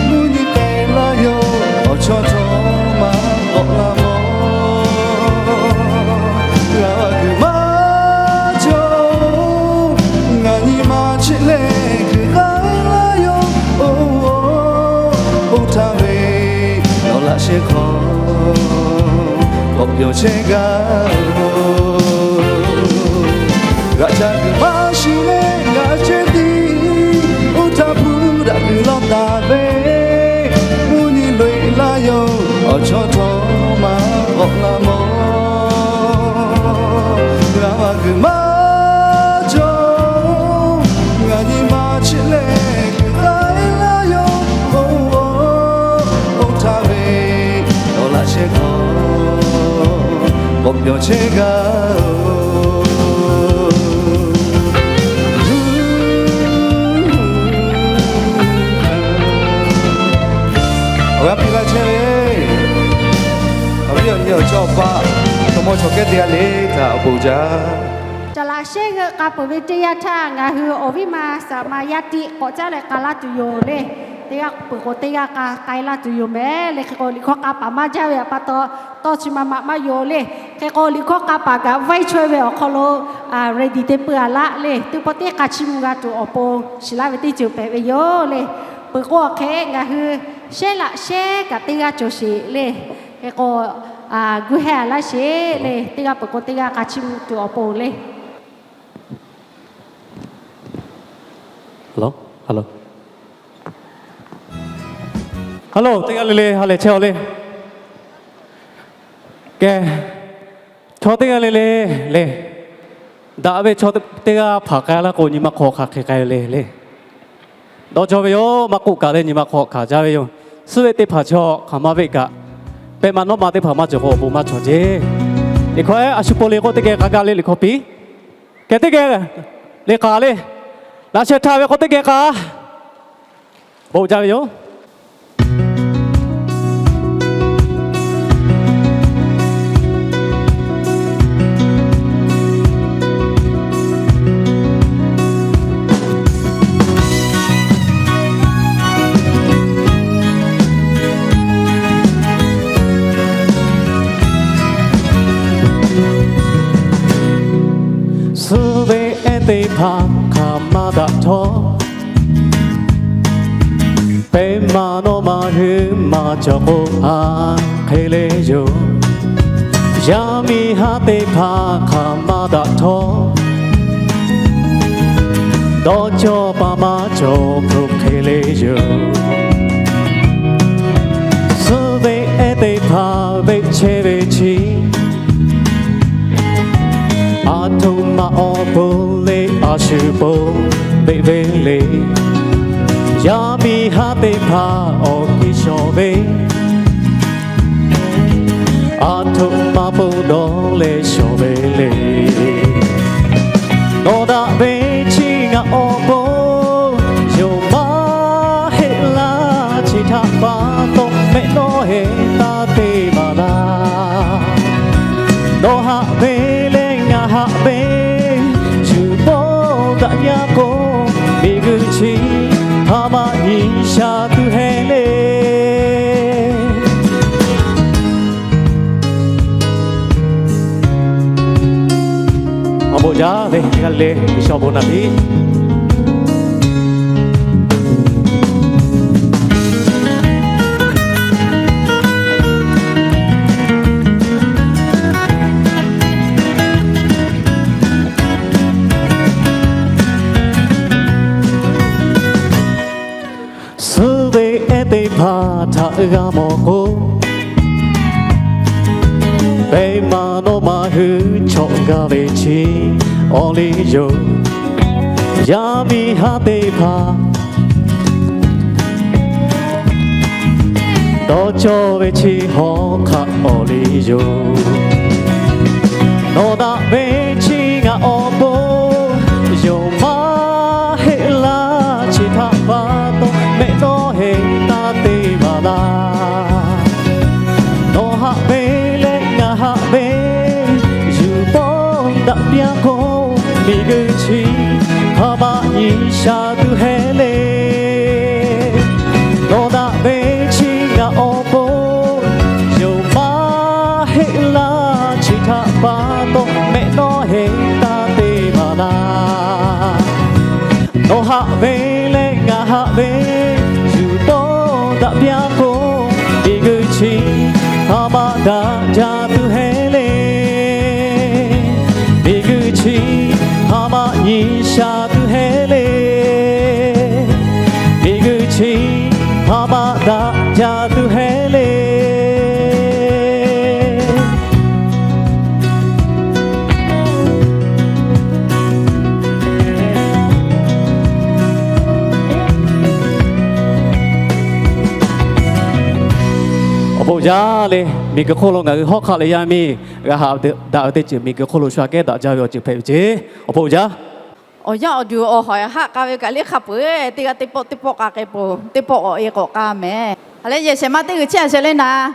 mvuhˇ nyi teh laˇ yoˬ. Awˬ chawˇ htawˇ maˇ k'awꞈ la mawˬ. G'a kuiˬ maˇ cawˬ. Ngaˬ nyi ma chehˇ leh kuiˬ k'ai laˇ yoˬ. Oˇ, oˇ htaˇ ve nawˬ laꞈ sheh hk'aw k'awꞈ pyawˬ chehˇ gaˇ-oˬ. G'aꞈ ca kuiˬ maˇ shiˍ leh ngaˬ cehˇ tiˉ, oˇ htaˇ hpu daꞈ kuiˬ lawˇ taˍ ve, mvuhˇ nyi loꞈ-e laˇ yoˬ. Awˬ chawˇ htawˇ maˇ k'awꞈ la mawˬ. G'a maˇ g'uiˬ maˇ cawˬ. Ngaˬ nyi ma chehˇ leh kuiˬ k'ai laˇ yoˬ. Oˇ, oˇ htaˇ ve nawˬ laꞈ sheh hk'aw k'awꞈ pyawˬ chehˇ gaˇ-oˬ. Awˬ g'aˇ piˇ laˇ chehˇ ve, awˬ viˉ awˬ nyi awˬ chawˇ awˬ paˆ, chaw mawˇ chaw kehˉ teˇ g'aˇ le htaꞈ awˬ bon jaˇ. Caˬ laꞈ shehˉ g'euˆ k'a peuˬ ve teˇ yanˇ htaˇ, ngaˬ hui awˬ viˉ ma saˍ ma yaˇ tiˆ k'awꞈ caˉ leh k'ai laˇ tuˬ yoˬ le. Teˇ g'aˇ peuˬ k'o teˇ g'aˇ k'ai laˇ tuˬ yoˬ mehˍ le. Hk'e k'o liꞈ hkawˇ k'a paˍ maˇ jaˇ ve pa taw, tawˇ chi ma ma maˇ yoˬ le. Hk'e k'o liꞈ hkawˇ k'a paˍ kaꞈ vaiˇ chaweh ve awˬ hk'aw lo ready te peuˬ a laˇ le. Teˇ pawˆ teˇ k'a chiˇ mvuh g'a tuˬ awˬ pon shiˍ laˇ ve teˇ ceuˬ hpehꞈ ve yoˬ le. Peuˬ k'o awˬ hk'e ngaˬ hui shehˉ laꞈ shehˉ kaꞈ teˇ g'aˇ cawˬ sheˍ le. Hk'e k'o guˇ hehˇ a laˇ sheˍ le. Teˇ g'aˇ peuˬ k'o teˇ g'aˇ k'a chiˇ mvuh tuˬ awˬ pon le. Hello, teˇ g'aˇ le le ha lehˬ chehˇ-aw le. Kehˬ, chaw teˇ g'aˇ le le le, daꞈ ve chaw teˇ g'aˇ hpanˍ k'ai laˇ k'o nyi ma hk'aw hk'aˬ hk'e k'ai le le. Dawˇ jawˇ ve yoˬ. Maˇ k'oˆ kaꞈ leh nyi ma hk'aw hk'aˬ jaˇ ve yoˬ. Suhˉ veˆ teˇ hpaˍ chaw hk'aˬ ma veˆ kaꞈ, pehˇ ma nawˉ ma teˇ hpaˍ maˇ cawˬ k'o awˬ bon maˇ cawˬ ceˇ. Liꞈ hkawˇ ehˉ a shu po le k'o teˇ geh k'a gaˇ le liꞈ hkawˇ piˇ. Kehˬ teˇ geh le k'a le. Laꞈ sheh htaˇ ve k'o teˇ geh k'a. Bon jaˇ ve yoˬ. Suhˉ ve ehˉ teˇ hpaˍ hk'aˬ ma daꞈ htawˇ, pehˇ ma nawˉ ma hui maˇ cawˬ k'o a hk'e le yoˬ. Yaˇ miˇ haˉ teˇ hpaˍ hk'aˬ ma daꞈ htawˇ, dawˇ cawˇ pa maˇ cawˬ hk'e le yoˬ. Suhˉ ve ehˉ teˇ hpaˍ veˆ chehˇ ve chi, aˬ htoꞈ ma awˬ pon le a shu po veˆ ve le. Yaˇ miˇ haˉ teˇ hpaˍ awˬ kiˇ shawˍ ve, aˬ htoꞈ ma pon dawˇ leh shawˍ ve le. Nawˬ daꞈ ve chi ngaˬ awˬ pon yonˍ maˇ heˆ laˇ. Chi htaꞈ pa taw mehˆ nawˉ heˆ taˇ Haꞈ ve yuˬ pawˆ daꞈ jaˇ k'o, miˬguiˬ chi hk'a ma nyi sha tuˬ hehˉ le. Awˬ bon jaˇ ve g'a le, G'uiˬsha bon naˍ piˇ. Suh ve ehˉ teˇ hpaˍ htaꞈ g'a mawˬ k'o, pehˬ ma nawˬ ma hui chawꞈ g'a ve chi awˬ liˇ yoˬ. Yaˇ miˇ haˉ teˇ hpaˍ dawˇ cawˇ ve chi hawˉ hk'aˆ awˬ liˇ yoˬ. Nawˬ daꞈ ve chi ngaˬ awˬ pon yonˍ maˇ heˆ laˇ. Chi htaꞈ pa taw mehˆ dawˇ heˆ taˇ te maˍ laˇ. Nawˬ haꞈ ve leh ngaˬ haꞈ ve yuˬ pawˆ daꞈ piˇ-a k'o, miˬguiˬ chi hk'a ma nyi sha tuˬ hehˉ le. Nawˬ daꞈ ve chi ngaˬ awˬ pon yonˍ maˇ heˆ laˇ. Chi htaꞈ pa taw mehˆ dawˇ heˆ taˇ te maˍ laˇ. Nawˬ haꞈ ve leh ngaˬ haꞈ ve yuˬ pawˆ daꞈ piˇ-a k'o, miˬguiˬ chi hk'a ma daꞈ jaˇ tuˬ hehˉ le. Miˬguiˬ chi hk'a ma nyi sha tuˬ hehˉ le. Miˬguiˬ chi hk'a ma daꞈ jaˇ tuˬ hehˉ le. Awˬ bon jaˇ le. Miˬguiˬ hk'oˆ lo ngaˬ hui hawˉ hk'aˆ leh yaˇ miˇ g'a haꞈ daꞈ ve teˇ ceuˬ, miˬguiˬ hk'oˆ lo shu aꞈ kehˉ daꞈ jaˇ ve awˬ ceuˬ hpehꞈ ve ceˇ. Awˬ bon jaˇ. Awˬ yanˇ awˬ duˬ awˬ hawˍ haˆ k'a ve kaꞈ liˇ hk'a peuˬ-eˬ. Teˇ g'aˇ teˇ pawˆ teˇ pawˆ k'a k'ai peuˬ, teˇ pawˆ awˬ e k'awꞈ k'a mehˍ. Hk'aˬ lehˬ yehˬ shehˍ ma teˇ g'uiˬ chehˇ a shehˍ le naˍ.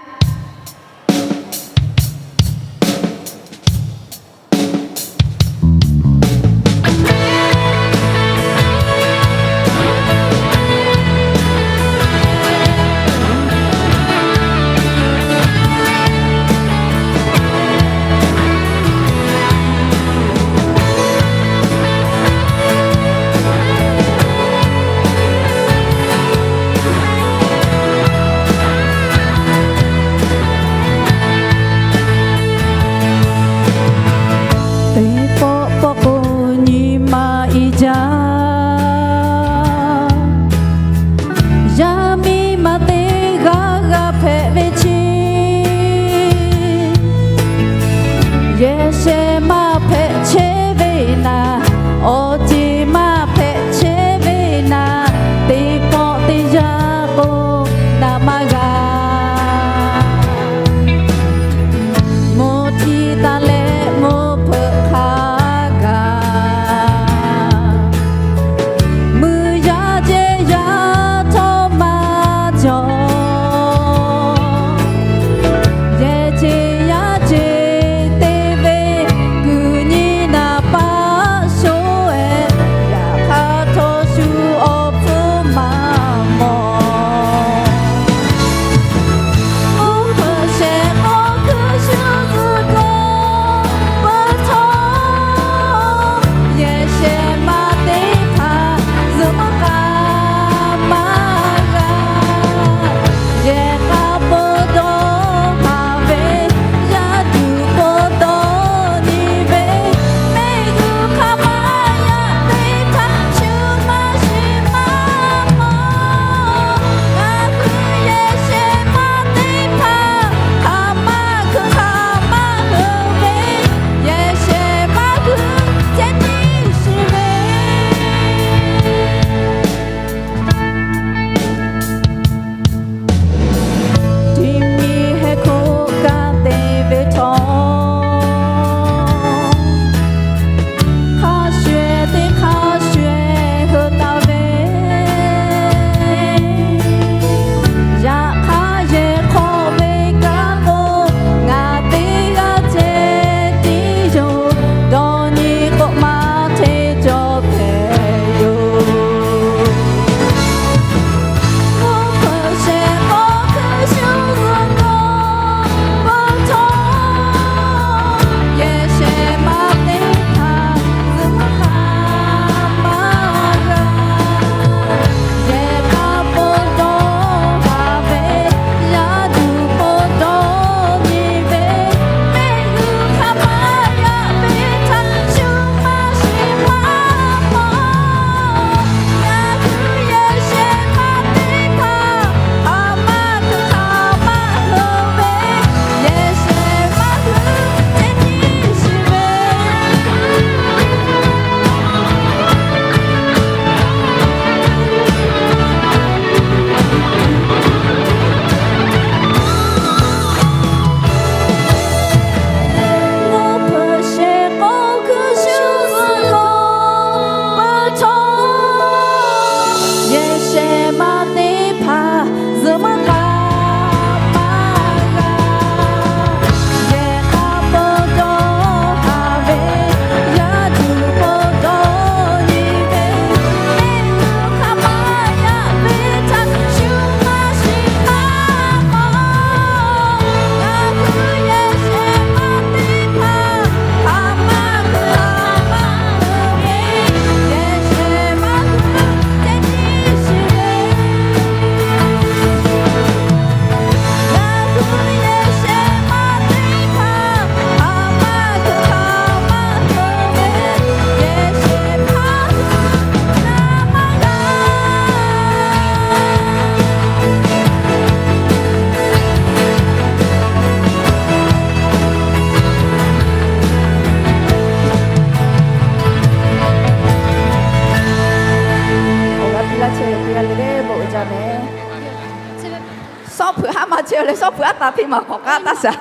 Chi leh shawˉ pui aˉ taˍ hteˇ maˬ k'awꞈ k'aˉ taˇ shaˍ.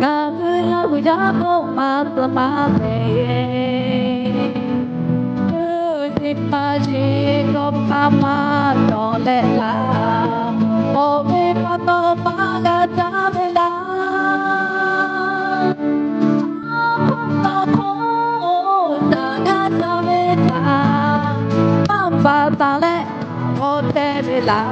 Ngaˬ hui Laˇ hu yaˇ k'oˆ maˇ tcuh maˇ te. Teˇ hpaˍ shiˍ k'awꞈ hpaˇ maˇ dawˬ leh laˇ, awˬ ve pa taw maˇ g'a caˇ ve laˇ. Aˉ hk'aˇ hk'aˇ daꞈ g'a caˇ ve htaꞈ maˇ baˬ taˍ leh k'awꞈ te ve laˇ.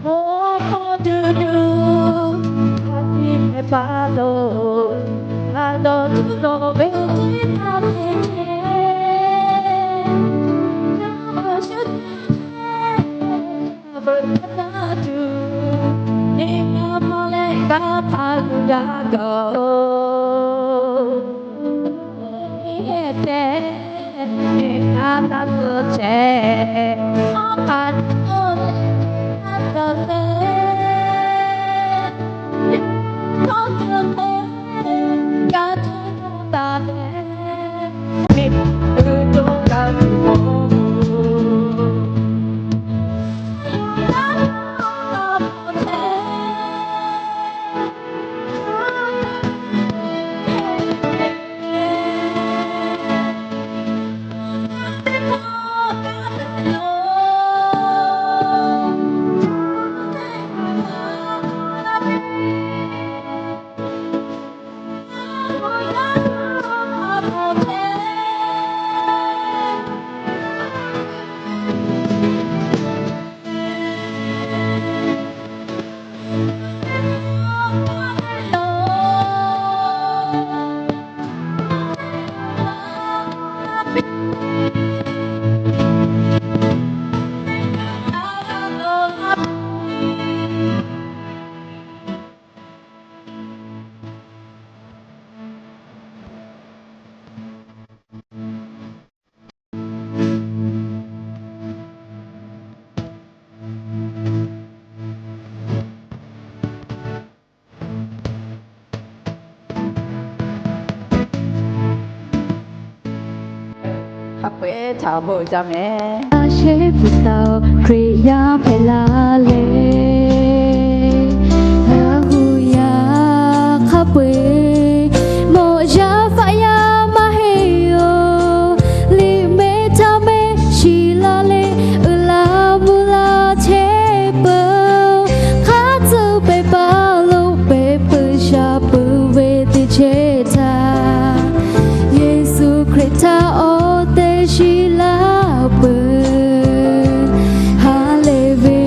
Awˬ hk'aw tuˬ tuˬ, a tiˉ hpehꞈ pa taw, a dawˇ tuˬ dawˇ ve teˇ hpaˍ hpehꞈ ve, a veuꞈ htaˇ tuˬ, neˇ hk'aˇ maˇ leh kanˉ htaˇ g'a gaˬ-oˬ. Teˇ g'aˇ taˇ tcuh chehˇ, awˉ k'aꞈ tcuh leh a tcuh te, yaꞈ hk'aˇ tcuh te, ka tuˬ taˍ leh, miˬ guiˬ to ka tuˬ k'o, Hk'a peu-eˬ htaꞈ bon jaˇ mehˍ. A sheˉ hpu taˍ-oˬ, Hkriꞈ yaˇ hpehꞈ la leh, Laˇ hu yaˇ hk'a peu-eˬ mawꞈ yaˇ faˆ yaˇ maˇ heˆ-oˬ. Liꞈ mehˆ htaˇ mehˆ shiˍ la leh, uiˍ la mvuh la chehˇ peuˬ. Hk'a tcuh pehˬ paˍ lo pehˬ peuˬ sha peuˬ ve teˇ chehˇ htaˇ, Yeˍsuˆ Hkriꞈ htaꞈ awˬ tehˬ shiˍ laˇ peuˬ. Ha lehˬ ve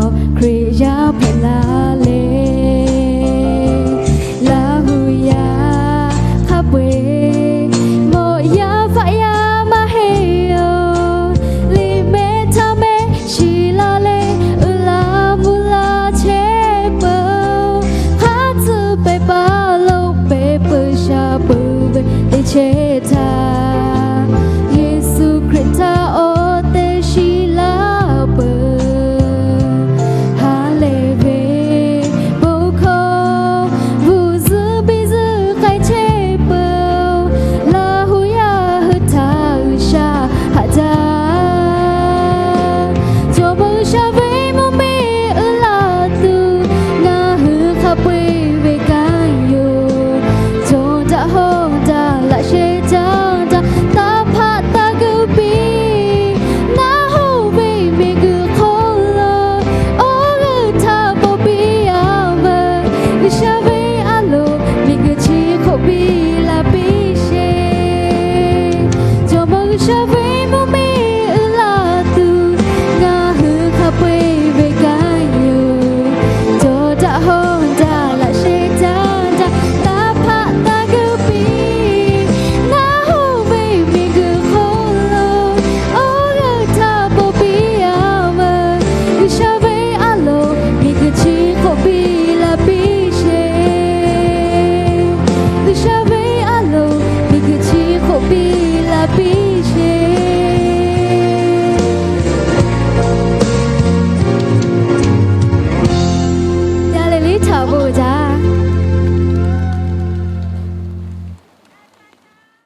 Hkriꞈ